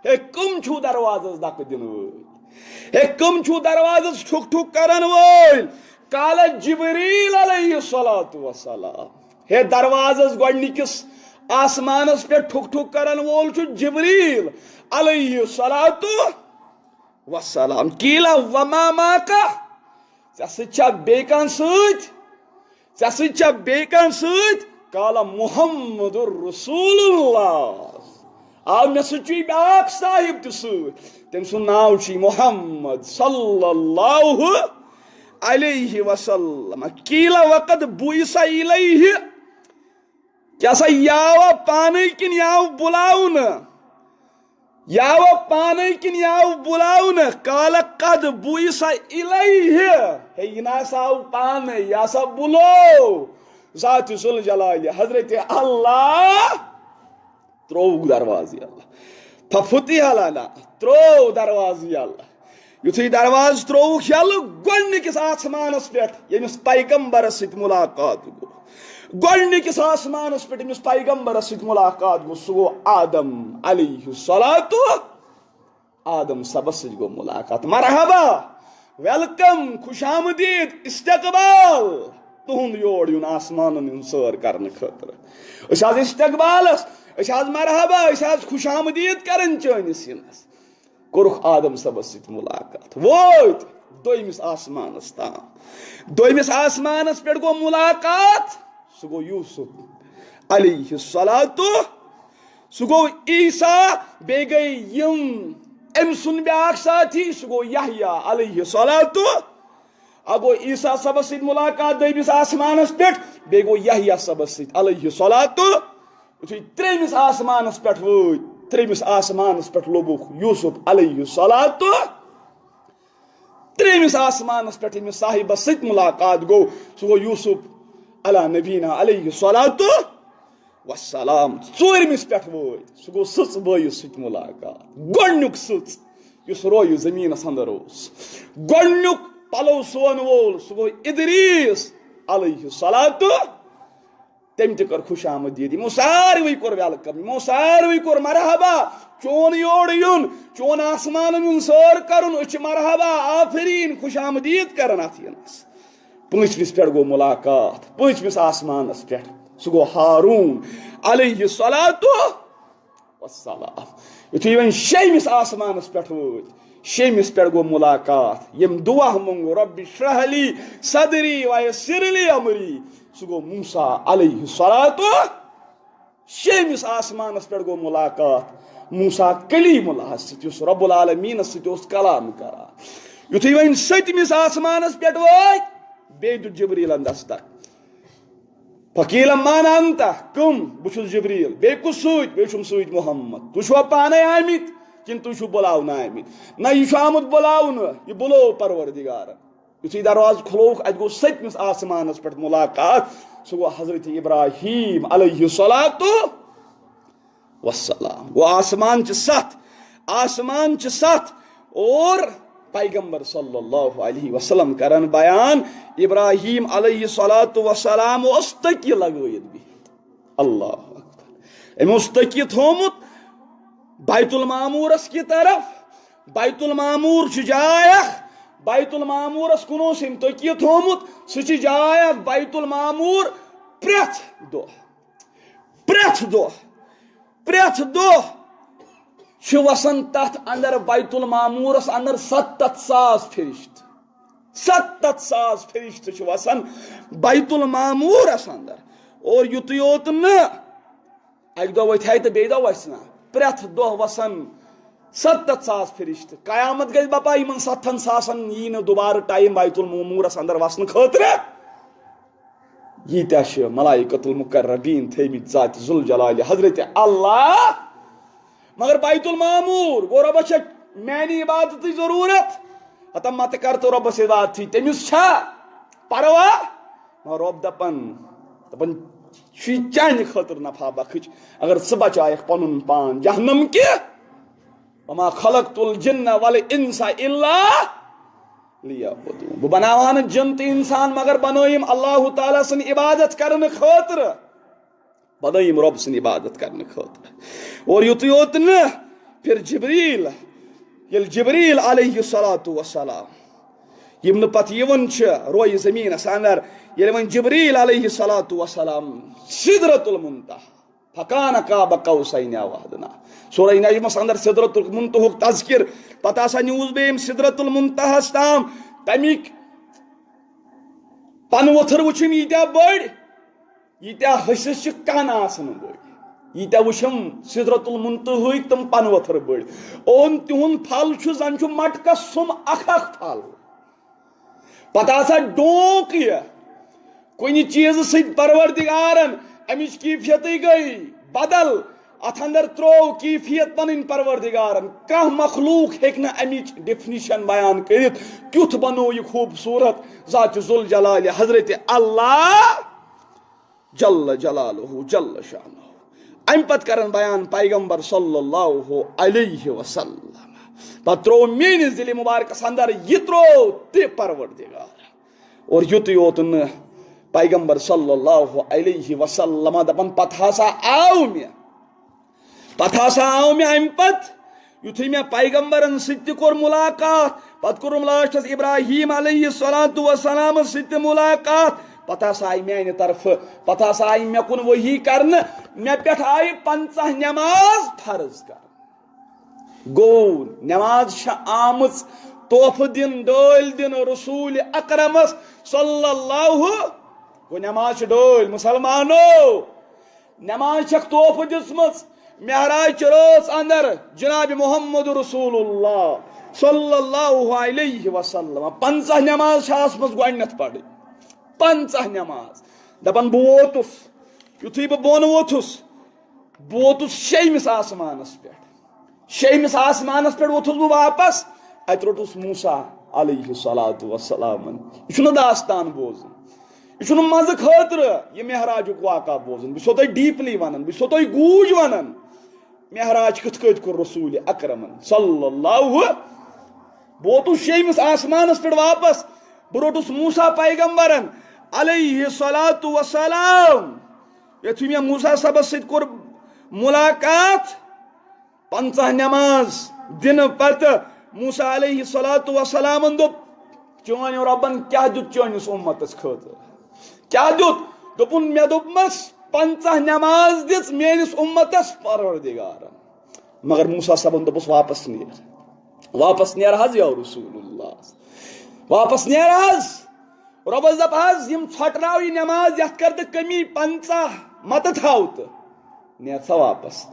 ہے، کٕم چھِو دروازس دکہٕ دِنہٕ وٲلۍ؟ ہے، کٕم چھِو دروازس ٹھُک ٹھُک کرن وٲلۍ؟ قال جبریٖل علیہ الصلوۃ والسلام۔ ہے، دروازس گۄڈٕنِکِس آسمانس پٮ۪ٹھ ٹھُک ٹھُک کرن وول چھُ جبریٖل علیہ الصلوۃ والسلام۔ قیل وما معک؟ ژےٚ سۭتۍ چھا بیٚیہِ کانٛہہ سۭتۍ؟ ژےٚ سۭتۍ چھا بیٚیہِ کانٛہہ سۭتۍ؟ قال محمد رسول اللہ۔ آ، مےٚ سۭتۍ چھُے بیٛاکھ صاحب تہِ سۭتۍ، تٔمۍ سُنٛد ناو چھُے محمد صلی اللہ علیہ وسلم۔ قیل وقد بعث الیہ؟ کیٛاہ سا یہِ آوا پانے کِنہٕ یہِ آو بُلاونہٕ؟ یہِ آوا پانے کِنہٕ یہِ آو بُلاونہٕ؟ قال قد بعث الیہ۔ ہے، یہِ نہ سا آو پانے، یہِ ہسا بُلو ذاتِ ذوالجلالہِ حضرت اللہ۔ ترووُکھ دروازٕ یلہٕ۔ ففتح لنا، تروو دروازٕ یلہٕ۔ یُتھُے دروازٕ ترووُکھ یلہٕ، گۄڈٕنِکِس آسمانس پٮ۪ٹھ ییٚمِس پیغمبرس سۭتۍ مُلاقات گوٚو، گۄڈٕنِکِس آسمانس پٮ۪ٹھ ییٚمِس پیغمبرس سۭتۍ مُلاقات گوٚو، سُہ گوٚو آدم علیہ الصلوۃ آدم صٲبس سۭتۍ گوٚو ملاقات۔ مرحبا، ویلکم، خوش آمدید، استقبال، تُہُنٛد یور یُن آسمانن ہُنٛد سٲر کرنہٕ خٲطرٕ۔ أسۍ آز استقبالس، أسۍ آز مرحبا، أسۍ آز خوش آمدید کران چٲنِس یِنس۔ کوٚرُکھ آدم صٲبس سۭتۍ ملاقات، وٲتۍ دوٚیمِس آسمانس تام۔ دوٚیمِس آسمانس پٮ۪ٹھ گوٚو ملاقات، سُہ گوٚو یوسف علیہ الصلوۃ، سُہ گوٚو عیسیٰ، بیٚیہِ گٔے یِم أمۍ سُنٛد بیٛاکھ ساتھی، سُہ گوٚو یحییٰ علیہ الصلوۃ۔ اَکھ گوٚو عیسیٰ صٲبس سۭتۍ ملاقات دوٚیمِس آسمانس پٮ۪ٹھ، بیٚیہِ گوٚو یحییٰ صٲبس سۭتۍ علیہ الصلوۃ۔ یُتھُے ترٛیٚیمِس آسمانس پٮ۪ٹھ وٲتۍ، ترٛیٚیمِس آسمانس پٮ۪ٹھ لوٚبُکھ یوسف علیہ الصلوۃ۔ ترٛیٚیمِس آسمانس پٮ۪ٹھ ییٚمِس صاحبس سۭتۍ ملاقات گوٚو، سُہ گوٚو یوسف علی نبینا علیہ الصلوۃ والسلام۔ ژوٗرمِس پٮ۪ٹھ وٲتۍ، سُہ گوٚو سٕژ بٲیِس سۭتۍ ملاقات۔ گۄڈٕنیُک سٕژ یُس رویہِ زٔمیٖنس اندر اوس، گۄڈٕنیُک پلو سُوَن وول، سُہ گوٚو ادریس علیہ الصلوۃ۔ تٔمۍ تہِ کٔر خوش آمدید، یِمو ساروٕے کوٚر ویلکم، یِمو ساروٕے کوٚر مرحبا۔ چون یور یُن، چون آسمانن ہُنٛد سٲر کرُن، أسۍ چھِ مرحبا، آفرین، خوش آمدید کران اتھ یِنس۔ پٲنٛژمِس پٮ۪ٹھ گوٚو ملاقات، پٲنٛژمِس آسمانس پٮ۪ٹھ، سُہ گوٚو ہارون علیہ الصلوۃ والسلام۔ یُتھُے وۄنۍ شیٚیمِس آسمانس پٮ۪ٹھ وٲتۍ، شیٚیمِس پٮ۪ٹھ گوٚو ملاقات، ییٚمۍ دُعا مونٛگو، رب اشرح لی صدری ویسر لی امری، سُہ گوٚو موسیٰ علیہ الصلوۃ۔ شیٚیمِس آسمانس پٮ۪ٹھ گوٚو ملاقات موسیٰ کلیم اللہس سۭتۍ، یُس رب العالمینس سۭتۍ اوس کلام کران۔ یُتھُے وۄنۍ سٔتمِس آسمانس پٮ۪ٹھ وٲتۍ، بیٚیہِ دیُت جبریلن دستک۔ فقیل من انت؟ کم؟ بہٕ چھُس جبریل۔ بیٚیہِ کُس سۭتۍ؟ بیٚیہِ چھُم سۭتۍ محمد۔ تُہۍ چھُوا پانے آمٕتۍ کِنہٕ تُہۍ چھِو بُلاونہٕ آمٕتۍ؟ نہ، یہِ چھُ آمُت بُلاونہٕ، یہِ بُلوو پروردگارن۔ یُتھُے دروازٕ کھُلووُکھ، اتہِ گوٚو سٔتمِس آسمانس پٮ۪ٹھ ملاقات۔ سُہ گوٚو حضرت ابراہیم علیہ الصلوۃ والسلام۔ گوٚو آسمان چھِ ستھ، آسمان چھِ ستھ، اور پیغمبر صلی اللہ علیہ وسلم کرن بیان، ابراہیم علیہ الصلوۃ والسلام اوس تٔکیہِ لگٲیِتھ بِہِتھ۔ اللہ اکبر۔ أمۍ اوس تٔکیہِ تھومُت بیت المعمورس کی طرف۔ بیت المعمور چھُ جاے اکھ، بیت المعمورس کُن اوس أمۍ تٔکیہِ تھومُت۔ سُہ چھِ جاے اکھ، بیت المعمور، پرٛٮ۪تھ دۄہ، پرٛٮ۪تھ دۄہ، پرٛٮ۪تھ دۄہ چھِ وسان تتھ اندر، بیت المعمورس اندر، ستتھ ساس فرشتہٕ۔ ستتھ ساس فرشتہٕ چھِ وسان بیت المعمورس اندر۔ اور یُتُے یوت نہٕ، اکہِ دۄہ ؤتھۍ ہے تہٕ بیٚیہِ دۄہ وسہِ نا، پرٛٮ۪تھ دۄہ وسان ستتھ ساس فرشتہٕ۔ قیامت گژھِ بپا، یِمن ستتھن ساسن یی نہٕ دوبارٕ ٹایم بیت المعمورس اندر وسنہٕ خٲطرٕ۔ ییٖتیٛاہ چھِ ملائکۃ المقربین تھٲومٕتۍ ذات ذوالجلال حضرت اللہ۔ مگر بیت المعمور گوٚو، رۄبس چھےٚ میانہِ عبادتٕچ ضروٗرت۔ ہتا متہٕ کر تہٕ رۄبس عبادتٕے، تٔمِس چھا پروا؟ مگر رۄب دپان، دپان، چھُے چانہِ خٲطرٕ نفع بخش، اگر ژٕ بچایکھ پنُن پان جہنم کہِ۔ وما خلقت الجن والانس الا لیعبدون۔ بہٕ بناوہا نہٕ جِن تہٕ انسان مگر بنٲیِم اللہ تعالیٰ سٕنٛدِ عبادت کرنہٕ خٲطرٕ، بنٲیِم رۄب سٕنٛدِ عبادت کرنہٕ خٲطرٕ۔ اور یُتُے یوت نہٕ، پھر جبریل، ییٚلہِ جبریل علیہ الصلوۃ والسلام، یِم نہٕ پتہٕ یِوان چھِ رویہِ زٔمیٖنس اندر، ییٚلہِ وۄنۍ جبریل علیہ الصلوۃ والسلام سدرۃ المنتہا، فکان قاب قوسین او ادنی۔ سورہ نجمس اندر سدرۃ المنتہک تذکر۔ پتہٕ ہسا نیوٗس بیٚیہِ أمۍ سدرۃ المنتہاہس تام۔ تمیِکۍ پنہٕ ؤتھر وٕچھِم ییٖتیٛاہ بٔڑۍ، ییٖتیٛاہ حٔسِس چھِ کن آسان بٔڑۍ، ییٖتیٛاہ وٕچھِم سدرۃ المنتہاہٕکۍ تِم پنہٕ ؤتھر بٔڑۍ۔ اوٚن تِہُنٛد پھل چھُ، زن چھُ مٹکس سُم اکھ اکھ پھل۔ پتہٕ ہسا ڈونک یہِ کُنہِ چیٖزٕ سۭتۍ پروردگارن، امِچ کیفیتٕے گٔے بدل۔ اتھ اندر ترٛوو کیفیت پنٕنۍ پروردگارن۔ کانٛہہ مخلوق ہیٚکہِ نہٕ امِچ ڈیفینیشن بیان کٔرِتھ، کیُتھ بنوو یہِ خوٗبصوٗرت ذات ذوالجلال حضرت اللہ۔ جل جلالہ جل شانہ۔ امہِ پتہٕ کرن بیان پیغمبر صلی اللہ علیہ وسلم۔ پتہٕ ترٛوو میٲنِس دِلہِ مبارکس اندر، یہِ ترٛوو تہِ پروردگار۔ اور یُتُے یوت نہٕ، پیغمبر صلی اللہ علیہ وسلم دپان، پتہٕ ہسا آو مےٚ، پتہٕ ہسا آو مےٚ امہِ پتہٕ یُتھُے مےٚ پیغمبرن سۭتۍ تہِ کوٚر مُلاقات، پتہٕ کوٚرُم لاسٹس ابراہیم علیہ الصلوۃ والسلامس سۭتۍ تہِ مُلاقات، پتہٕ ہسا آیہِ میانہِ طرفہٕ، پتہٕ ہسا آیہِ مےٚ کُن وحی کرنہٕ، مےٚ پٮ۪ٹھ آیہِ پنٛژاہ نماز فرض کرنہٕ۔ گوٚو، نماز چھےٚ آمٕژ تحفہٕ دِنہٕ، ڈٲلۍ دِنہٕ رسول اکرمس صلی اللہ۔ گوٚو، نماز چھِ ڈٲلۍ، مسلمانو۔ نماز چھکھ تحفہٕ دِژمٕژ معراج چہِ رٲژ اندر جناب محمد رسول اللہ صلی اللہ علیہ وسلم۔ پنٛژاہ نماز چھِ آسمٕژ گۄڈٕنیتھ پرٕنۍ۔ پنٛژاہ نماز۔ دپان، بہٕ ووتُس، یُتھُے بہٕ بۄن ووتھُس، بہٕ ووتُس شیٚیمِس آسمانس پٮ۪ٹھ۔ شیٚیمِس آسمانس پٮ۪ٹھ ووتھُس بہٕ واپس، اتہِ روٚٹُس موسیٰ علیہ الصلوۃ والسلامن۔ یہِ چھُنہٕ داستان بوزُن، یہِ چھُنہٕ مزٕ خٲطرٕ یہِ معراجُک واقعہ بوزُن۔ بہٕ چھُسو تۄہہِ ڈیپلی ونان، بہٕ چھُسو تۄہہِ گوٗج ونان۔ معراج کِتھ کٲٹھۍ کوٚر رسول اکرمن صلی اللہ؟ بہٕ ووتُس شیٚیمِس آسمانس پٮ۪ٹھ واپس، بہٕ روٚٹُس موسیٰ پیغمبرن علیہ الصلوۃ والسلام۔ یُتھُے مےٚ موسیٰ صٲبس سۭتۍ کوٚر ملاقات، پنٛژاہ نماز دِنہٕ پتہٕ موسیٰ علیہ الصلوۃ والسلامن دوٚپ، چٲنۍ رۄبن کیٛاہ دیُت چٲنِس اُمتس خٲطرٕ؟ کیٛاہ دیُت؟ دوٚپُن، مےٚ دوٚپمس، پنٛژاہ نماز دِژ میٲنِس اُمتس پروردگارن۔ مگر موسیٰ صٲبن دوٚپُس، واپس نیر، واپس نیر حظ یا رسول اللہ، واپس نیر حظ۔ رۄبس دپ حظ، یِم ژھۄٹراو یہِ نماز، یتھ کر تہٕ کمی، پنٛژاہ متہٕ تھاو تہٕ نیر سا واپس۔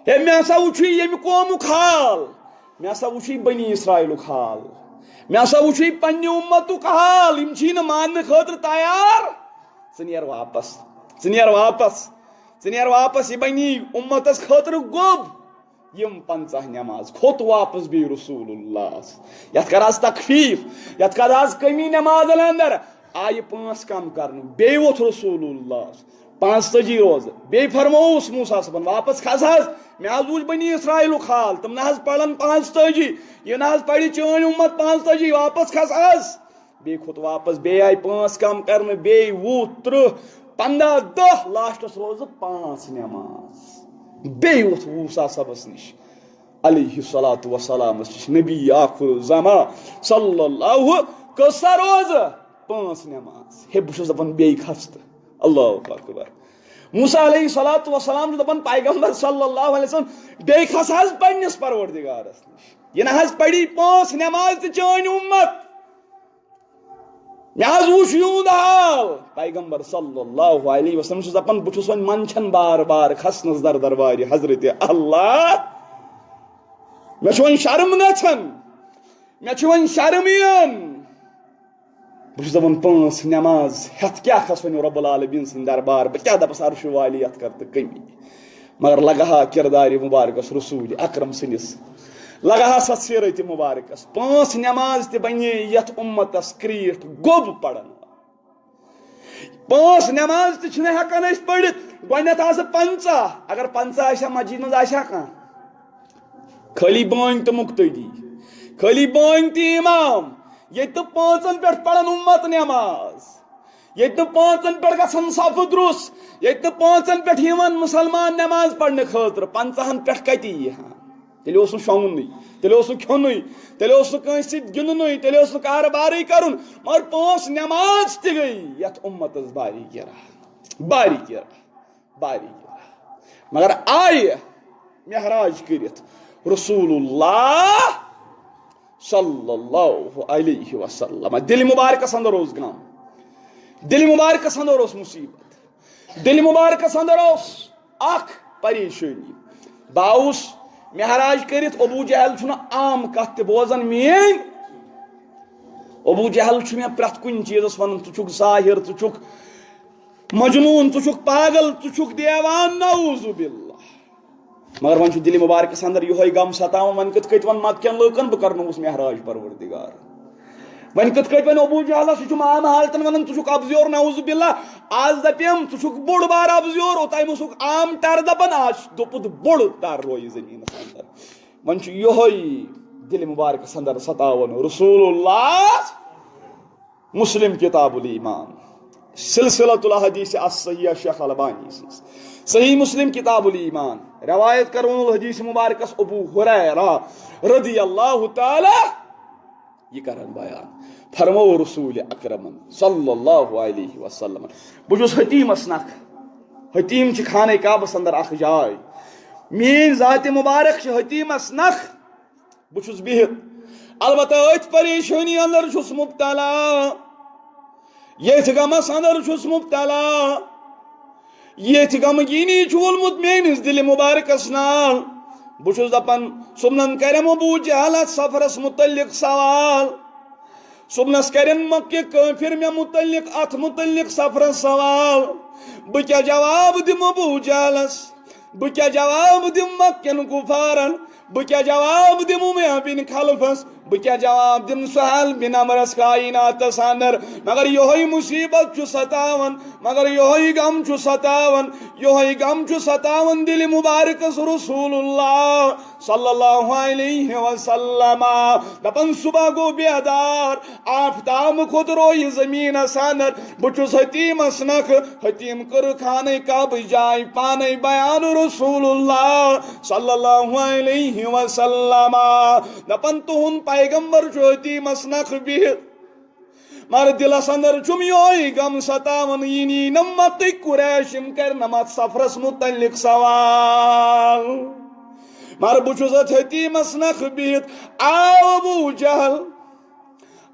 ہے، مےٚ ہسا وُچھُے ییٚمہِ قومُک حال، مےٚ ہسا وُچھُے بنی اسرائیلُک حال، مےٚ ہسا وُچھُے پننہِ اُمتُک حال، یِم چھی نہٕ ماننہٕ خٲطرٕ تیار۔ ژٕ نیر واپس، ژٕ نیر واپس، ژٕ نیر واپس، یہِ بنی اُمتس خٲطرٕ گوٚب۔ یِم پنٛژاہ نماز کھوٚت واپس بیٚیہِ رسول اللہ۔ یتھ کر آز تخفیف، یتھ کر آز کمی نمازن اندر، آیہِ پانٛژھ کم کرنہٕ، بیٚیہِ ووٚتھ رسول اللہ۔ پانٛژتٲجی روزٕ، بیٚیہِ فرمووُس موسیٰ صٲبن، واپس کھس حظ، مےٚ حظ وُچھ بنی اسرائیلُک حال، تِم نہ حظ پرن پانٛژتٲجی، یہِ نہ حظ پرِ چٲنۍ اُمت پانٛژتٲجی، واپس کھس حظ۔ بیٚیہِ کھوٚت واپس، بیٚیہِ آیہِ پانٛژھ کم کرنہٕ، بیٚیہِ وُہ، ترٕٛہ، پنٛداہ، دَہ، لاسٹس روزٕ پانٛژھ نماز۔ بیٚیہِ ووٚتھ موسیٰ صٲبس نِش علیہ الصلوۃ والسلامس نِش، نبی آخر الزمان صلی اللہ، کٔژ سا روزٕ؟ پانٛژھ نماز۔ ہے، بہٕ چھُس دپان بیٚیہِ کھس تہٕ۔ اللہ اکبر۔ موسیٰ علیہ الصلوۃ والسلام چھُ دپان، پیغمبر صلی اللہ علیہ وسلم، بیٚیہِ کھس حظ پننِس پروردگارس نِش۔ یہِ نہ حظ پری پانٛژھ نماز تہِ چٲنۍ اُمت۔ مےٚ حظ وُچھ یِہُنٛد حال۔ پیغمبر صلی اللہ علیہ وسلم چھُس دپان، بہٕ چھُس وۄنۍ منٛدچھان بار بار کھسنس در دربارِ حضرت اللہ۔ مےٚ چھُ وۄنۍ شرم گژھان، مےٚ چھُ وۄنۍ شرم یِوان۔ بہٕ چھُس دپان، پانٛژھ نماز ہٮ۪تھ کیٛاہ کھسہٕ وۄنۍ رۄب العالمین سٕنٛدِ دربار؟ بہٕ کیٛاہ دپس عرشہِ والی یتھ کر تہٕ کمی؟ مگر لگہٕ ہا کردارِ مبارکس رسول اکرم سٕنٛدِس، لگہٕ ہا سا سیرتِ مبارکس۔ پانٛژھ نماز تہِ بنے یتھ اُمتس کرٛیٖٹھ گوٚب پرن۔ پانٛژھ نماز تہِ چھِنہٕ ہٮ۪کان أسۍ پٔرِتھ۔ گۄڈٕنٮ۪تھ آسہٕ پنٛژاہ، اگر پنٛژاہ آسہِ ہا، مسجد منٛز آسہِ ہا کانٛہہ؟ خٲلی بٲنۍ تہٕ مُقتدی، خٲلی بٲنۍ تہٕ امام۔ ییٚتہِ نہٕ پانٛژن پٮ۪ٹھ پرن اُمت نماز، ییٚتہِ نہٕ پانٛژن پٮ۪ٹھ گژھن صفہٕ درُس، ییٚتہِ نہٕ پانٛژن پٮ۪ٹھ یِوان مسلمان نماز پرنہٕ خٲطرٕ، پنٛژاہن پٮ۪ٹھ کتہِ یی ہا؟ تیٚلہِ اوس نہٕ شۄنٛگُنٕے، تیٚلہِ اوس نہٕ کھیوٚنُے، تیٚلہِ اوس نہٕ کٲنٛسہِ سۭتۍ گِنٛدنُے، تیٚلہِ اوس نہٕ کارٕبارٕے کرُن۔ مگر پانٛژھ نماز تہِ گٔے یتھ اُمتس باری گِرا، باری گِرا، باری گِرا۔ مگر آیہِ معراج کٔرِتھ رسول اللہ صلی اللہ علیہ وسلم۔ دِلہِ مبارکس اندر اوس غم، دِلہِ مبارکس اندر اوس مصیبت، دِلہِ مبارکس اندر اوس اکھ پریشٲنی۔ بہٕ آوُس معراج کٔرِتھ، ابو جہل چھُنہٕ عام کتھ تہِ بوزان میٲنۍ۔ ابو جہل چھُ مےٚ پرٛٮ۪تھ کُنہِ چیٖزس ونان، ژٕ چھُکھ ساحر، ژٕ چھُکھ مجنون، ژٕ چھُکھ پاگل، ژٕ چھُکھ دیوان، نعوذ باللہ۔ مگر وۄنۍ چھُ دِلہِ مبارکس اندر یِہوٚے غم ستاوان، وۄنۍ کِتھ کٔنۍ وَنہٕ مکہٕ کٮ۪ن لوٗکن، بہٕ کرنووُس معراج پروردگار؟ وۄنۍ کِتھ کٔنۍ وَنہٕ ابو جہلس، یہِ چھُ عام حالتن وَنان، ژٕ چھُکھ ابزیور، نعوذ باللہ۔ آز دَپیم، ژٕ چھُکھ بوٚڑ بار ابزیور، اوٚتام اوسُکھ عام ٹر دَپان، آز چھُ دوٚپُت بوٚڑ ٹر رویہِ زٔمیٖنس اندر۔ وۄنۍ چھُ یِہوٚے دِلہِ مبارکس اندر ستاوان رسول اللہ۔ مسلم کتاب الایمان۔ سلسلۃ الاحادیث الصحیحہ شیخ البانی سٕنٛز۔ صحیح مسلم کتاب الایمان، روایت کرون الحدیث مبارکس ابو ہریرہ رضی اللہ تعالی، یہِ کران بیان۔ فرمو رسول اکرمن صلی اللہ علیہ وسلم، بہٕ چھُس حتیمس نکھ۔ حتیم چھِ خانہ کعبس اندر اکھ جاے۔ میٲنۍ ذات مبارک چھِ حتیمس نکھ۔ بہٕ چھُس بِہِتھ، البتہ أتھۍ پریشٲنی اندر چھُس مبتلا، ییٚتھۍ غمس اندر چھُس مبتلا، ییٚتھۍ غمگیٖنی چھُ وولمُت میٲنِس دِلہِ مبارکس نال۔ بہٕ چھُس دپان، صُبنن کرٮ۪م ابو جہل اتھ سفرس متعلق سوال، صُبنس کرٮ۪ن مکہ کٲفر مےٚ متعلق، اتھ متعلق سفرس سوال، بہٕ کیٛاہ جواب دِمہٕ ابو جہلس؟ بہٕ کیٛاہ جواب دِمہٕ مکہ کٮ۪ن کفارن؟ بہٕ کیٛاہ جواب دِمہٕ امیہ بن خلفس؟ بہٕ کیٛاہ جواب دِمہٕ سہل بن عمرس کائناتس اندر؟ مگر یہوے مصیبت چھُ ستاوان، مگر یہوے غم چھُ ستاوان، یہوے غم چھُ ستاوان دِلہِ مبارکس رسول اللہ صلی اللہ علیہ وسلم۔ دپان صبح گوٚو بیدار، آفتاب کھوٚت رویہِ زمینس اندر، بہٕ چھُس حتیمس نکھٕ۔ حتیم کٔر خانہ کعبٕچ جاے پانے بیان رسول اللہ صلی اللہ علیہ وسلم۔ دپان تُہُنٛد پیغمبر چھُ حتیمس نکھٕ بِہِتھ، مگر دِلس اندر چھُم یہوے غم ستاوان، یہِ نی نہ مکہ قریش، یِم کرِ نہ اتھ سفرس متعلق سوال۔ مگر بہٕ چھُس اتھ حتیمس نکھٕ بِہِتھ، آو ابو جہل،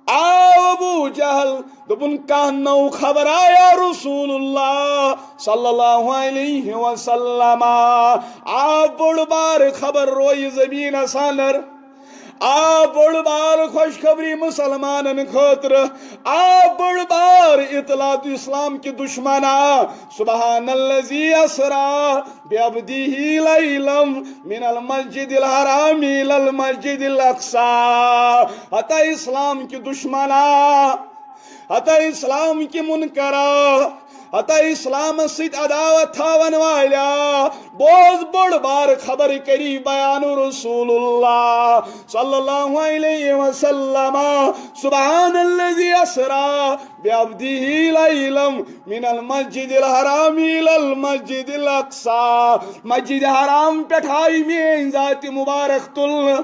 آو ابو جہل، دوٚپُن، کانٛہہ نٔو خبر آیا رسول اللہ صلی اللہ علیہ وسلم؟ آ بٔڑ بار خبر رویہِ زمینس اندر، آ بٔڑ بار خوشخبری مسلمانن خٲطرٕ، آ بٔڑ بار اطلاع اسلام کہِ دشمنا۔ سبحان الذی اسرا بعبده لیلا من المسجد الحرام الی المسجد الاقصی۔ ہتا اسلام کہِ دشمنا، ہتا اسلام کہِ منکرا، ہتا اسلام سۭتۍ عداوت تھاون والیا، بوز بٔڑ بار خبر کری بیان رسول اللہ صلی اللہ علیہ وسلم۔ سبحان الذی اسرا بعبده لیلا من المسجد الحرام الی المسجد الاقصی۔ مسجد حرام پٮ۪ٹھ آیہِ میٲنۍ ذات مبارک تُلنہٕ،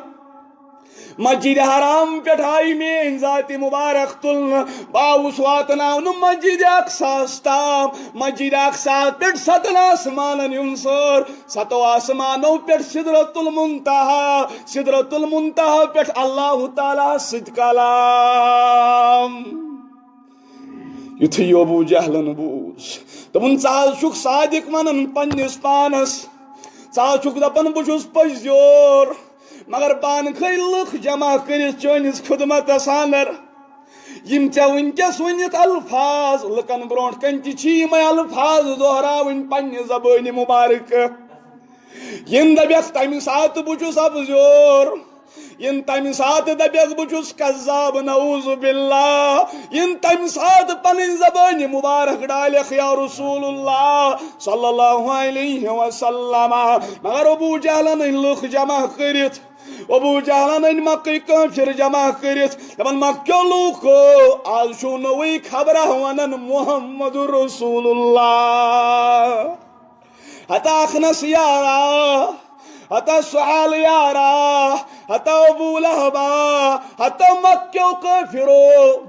مسجد حرام پٮ۪ٹھ آیہِ میٲنۍ ذات مبارک تُلنہٕ۔ بہٕ آوُس واتناونہٕ مسجد اقصاہس تام۔ مسجد اقصاہس پٮ۪ٹھ ستن آسمانن ہُنٛد سٲر، ستو آسمانو پٮ۪ٹھ سدرۃ المنتہا، سدرۃ المنتہا پٮ۪ٹھ اللہ تعالیٰ ہس سۭتۍ کلام۔ یُتھُے یہِ ابو جہلن بوٗز، دوٚپُن، ژٕ حظ چھُکھ صادق ونان پننِس پانس، ژٕ حظ چھُکھ دپان بہٕ چھُس پٔزیور، مگر پانہٕ کھٔتۍ لُکھ جمع کٔرِتھ چٲنِس خدمتس اندر۔ یِم ژےٚ وٕنکیٚس ؤنِتھ الفاظ، لُکن برونٛٹھ کنہِ تہِ چھِ یِمے الفاظ دۄہراوٕنۍ پننہِ زبٲنہِ مبارکہٕ۔ یِم دپکھ تمہِ ساتہٕ بہٕ چھُس ابزیور، یِم تمہِ ساتہٕ دپکھ بہٕ چھُس کذاب، نعوذ باللہ، یِم تمہِ ساتہٕ پنٕنۍ زبٲنہِ مبارک ڈالکھ یا رسول اللہ صلی اللہ علیہ وسلم۔ مگر ابو جہلن ہٕنٛدۍ لُکھ جمع کٔرِتھ، ابو جہلن أنۍ مکٕکۍ کٲفر جمع کٔرِتھ، دپان، مکیو لوٗکو، آز چھُو نٔوٕے خبرا ونان محمد رسول اللہ۔ ہتا اخنس یارا، ہتا سہل یارا، ہتا ابو لہبا، ہتا مکیو کٲفرو،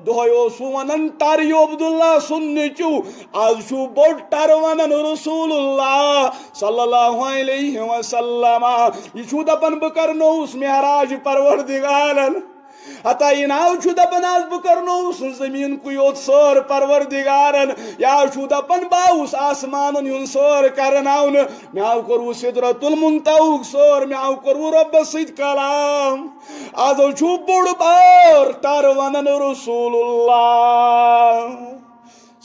دۄہے اوسوٕ ونان ٹر یہِ عبداللہ سُنٛد نیٚچو، آز چھُو بوٚڑ ٹر ونان رسول اللہ صلی اللہ علیہ وسلم۔ یہِ چھُو دپان بہٕ کرنووُس معراج پروردگارن۔ ہتا یہِ ناو چھُ دپان آز بہٕ کرنووُس زمیٖن کُے یوت سٲر پروردگارن۔ یا چھُو دپان بہٕ آوُس آسمانن ہُنٛد سٲر کرناونہٕ۔ مےٚ ہاو کوٚروٕ سدرت المنتہاہُک سٲر، مےٚ ہاو کوٚروٕ رۄبس سۭتۍ کلام۔ آز حظ چھُو بوٚڑ بار ٹر ونان رسول اللہ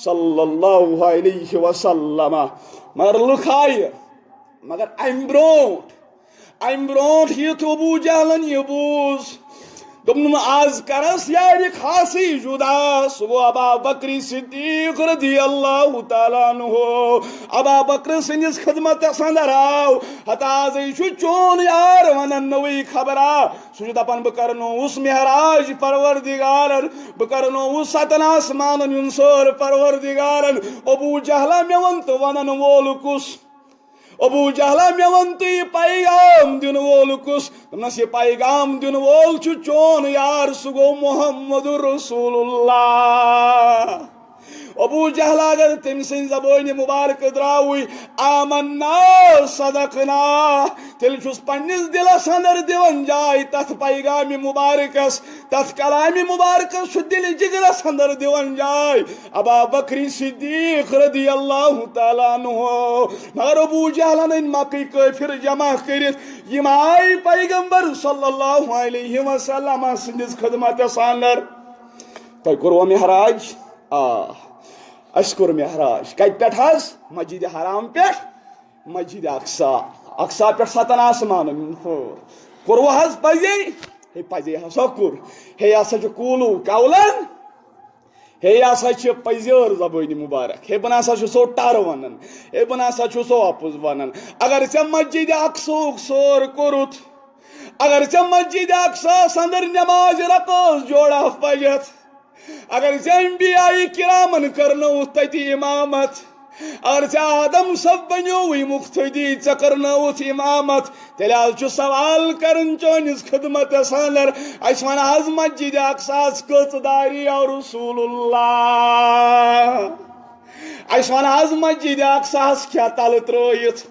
صلی اللہ علیہ وسلم۔ مگر لُکھ آیہِ، مگر امہِ برونٛٹھ، امہِ برونٛٹھ یُتھ ابو جہلن یہِ بوٗز، تم آز کرس یار خاصی جدا، سُہ گوٚو ابا بکری صدیق رضی اللہ تعالیٰ عنہ۔ ابا بکر سٕنٛدِس خدمتس اندر آو، ہتا آزے چھُ چون یار ونان نٔوٕے خبرا۔ سُہ چھُ دپان، بہٕ کرنووُس معراج پروردگارن، بہٕ کرنووُس ستن آسمانن ہُنٛد سٲر پروردگارن۔ ابو جہلا، مےٚ وَن تہٕ ونن وول کُس؟ ابو جہلا، مےٚ وَن تہٕ یہِ پیغام دِنہٕ وول کُس؟ دوٚپنس، یہِ پیغام دِنہٕ وول چھُ چون یار، سُہ گوٚو محمد رسول اللہ۔ ابو جہل اگر تٔمۍ سٕنٛدِ زبٲنہِ مبارکہٕ درٛاوٕے، آمنا، صدقنا، تیٚلہِ چھُس پننِس دِلس اندر دِوان جاے تتھ پیغامِ مبارکس، تتھ کلامِ مبارکس چھُ دِلہِ جگرس اندر دِوان جاے۔ ابا بکری صدیق رضی اللہ تعالیٰ عنہ۔ مگر ابو جہلن أنۍ مکٕکۍ کٲفر جمع کٔرِتھ، یِم آے پیغمبر صلی اللہ علیہ وسلم سٕنٛدِس خدمتس اندر۔ تۄہہِ کوٚروٕ معراج؟ آ، اَسہِ کوٚر معراج۔ کَتہِ پٮ۪ٹھ حظ؟ مسجد حرام پٮ۪ٹھ مسجد اقصی، اقصی پٮ۪ٹھ ستن آسمانن ہیوٚر۔ کوٚروٕ حظ پَزے؟ ہے، پَزے ہسا کوٚر۔ ہے، یہِ ہسا چھُ قولو قولاً۔ ہے، یہِ ہسا چھِ پٔزیٲر زبٲنۍ مبارک۔ ہے، بہٕ نہ سا چھُسو ٹَر وَنان۔ ہے، بہٕ نہ سا چھُسو اَپُز وَنان۔ اگر ژےٚ مسجد اقصیُک سٲر کوٚرُتھ، اگر ژےٚ مسجد اقصیَس اندر نماز رکٲژ جوڑا پٔرِتھ، اگر ژےٚ انبیاء کرامن کرنووُتھ تتہِ امامت، اگر ژےٚ آدم صٲب بنیووُے مقتدی، ژےٚ کرنووُتھ امامت، تیٚلہِ حظ چھُ سوال کرُن چٲنِس خدمتس اندر، اَسہِ وَن حظ مسجد اقصیَس کٔژ دارِ یا رسول اللہ؟ اَسہِ وَن حظ مسجد اقصیَس کیٛاہ تَلہٕ ترٛٲیِتھ؟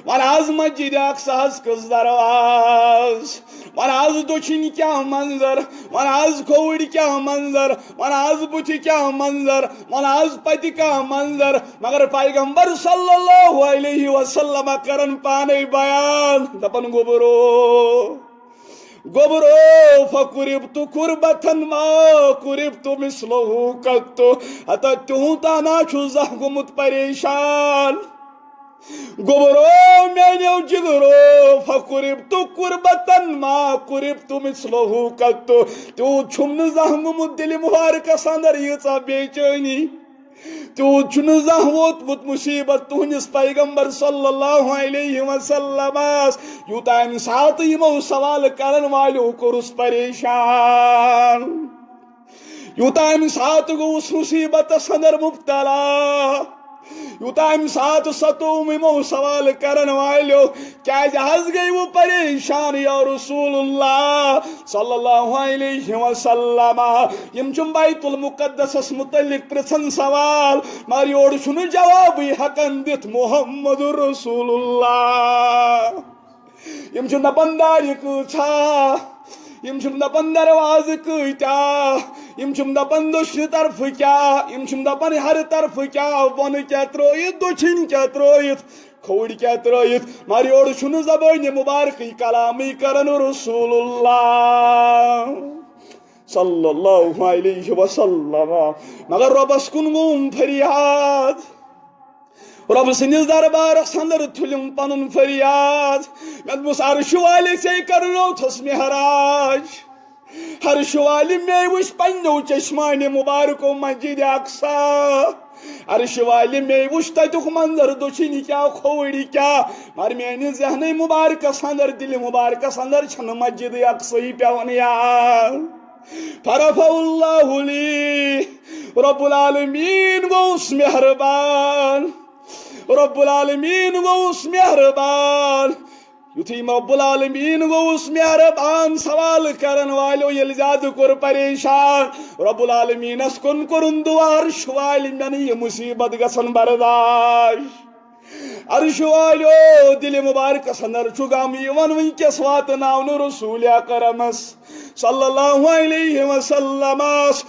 وَن حظ مسجد اقصیَس کٔژ دروازٕ؟ وَن حظ دٔچھِنۍ کیٛاہ منظر؟ وَن حظ کھووٕرۍ کیٛاہ منظر؟ وَن حظ بُتھِ کیٛاہ منظر؟ وَن حظ پَتہِ کیٛاہ منظر؟ مگر پیغمبر صلی اللہ علیہ وسلم کرن پانے بیان، دپن، گوٚبرو، گوٚبرو، فقربت قربة ما قربت مثله قط۔ ہتا تیوٗتاہ نا چھُس زانٛہہ گوٚمُت پریشان۔ گوٚبرو، میانیو جگرو، فقربت قربة ما قربت مثله قط۔ تیوٗت چھُم نہٕ زانٛہہ گوٚمُت دِلہِ مبارکس اندر ییٖژاہ بے چٲنی۔ تیوٗت چھُنہٕ زانٛہہ ووتمُت مُصیٖبت تُہنٛدِس پیغمبر صلی اللہ علیہ وسلمس، یوٗتاہ اَمہِ ساتہٕ یِمو سوال کرن والیو کوٚرُس پریشان، یوٗتاہ اَمہِ ساتہٕ گوٚوُس مُصیٖبتس اندر مُبتلا، یوٗتاہ اَمہِ ساتہٕ ستووُم یِمو سوال کرن والیو، کیازِ حظ گٔیوٕ پریشان یا رسول اللہ صلی اللہ علیہ وسلم؟ یِم چھِم بیت المقدسس متعلق پرژھان سوال، مگر یورٕ چھُنہٕ جوابٕے ہٮ۪کان دِتھ محمد رسول اللہ۔ یِم چھِم دپان دارِ کۭژاہ، یِم چھِم دپان دروازٕ کۭتیاہ، یِم چھِم دپان دٔچھنہِ طرفہٕ کیٛاہ، یِم چھِم دپان ہیرٕ طرفہٕ کیٛاہ، بۄنہٕ کیٛاہ ترٲیِتھ، دٔچھِنۍ کیٛاہ ترٲیِتھ، کھووٕرۍ کیٛاہ ترٲیِتھ، مگر یورٕ چھُنہٕ زبٲنہِ مبارکٕے کلامٕے کران رسول اللہ صلی اللہ علیہ وسلم۔ مگر رۄبس کُن گوٚوُم فریاد، رۄب سٕنٛدِس دربارس اندر تُلِم پنُن فریاد۔ مےٚ دوٚپمس، عرشہِ والہِ ژےٚ کرنوتھس معراج۔ عرشہِ والہِ مے وٕچھ پننیو چشمانہِ مبارکو مسجد اقصی۔ عرشہِ والہِ مے وٕچھ تتیُک منظر، دٔچھِنۍ کیٛاہ کھووٕرۍ کیٛاہ، مگر میانہِ ذہنٕے مبارکس اندر، دِلہِ مبارکس اندر چھنہٕ مسجد اقصی پٮ۪وان یاد۔ فرفع اللہ لی، رب العالمین گوٚوُس مہربان، رب العالمین گوٚوُس مہربان۔ یُتھُے رب العالمین گوٚوُس مہربان، سوال کرن والیو ییٚلہِ زیادٕ کوٚر پریشان، رب العالمینس کُن کوٚرُن دُعا، عرش والہِ، مےٚ نہٕ یہِ مصیبت گژھن برداشت۔ عرش والیو، دِلہِ مبارکس اندر چھُ غم یِوان وٕنکیٚس واتناونہٕ رسول اکرمس صلی اللہ علیہ وسلمس۔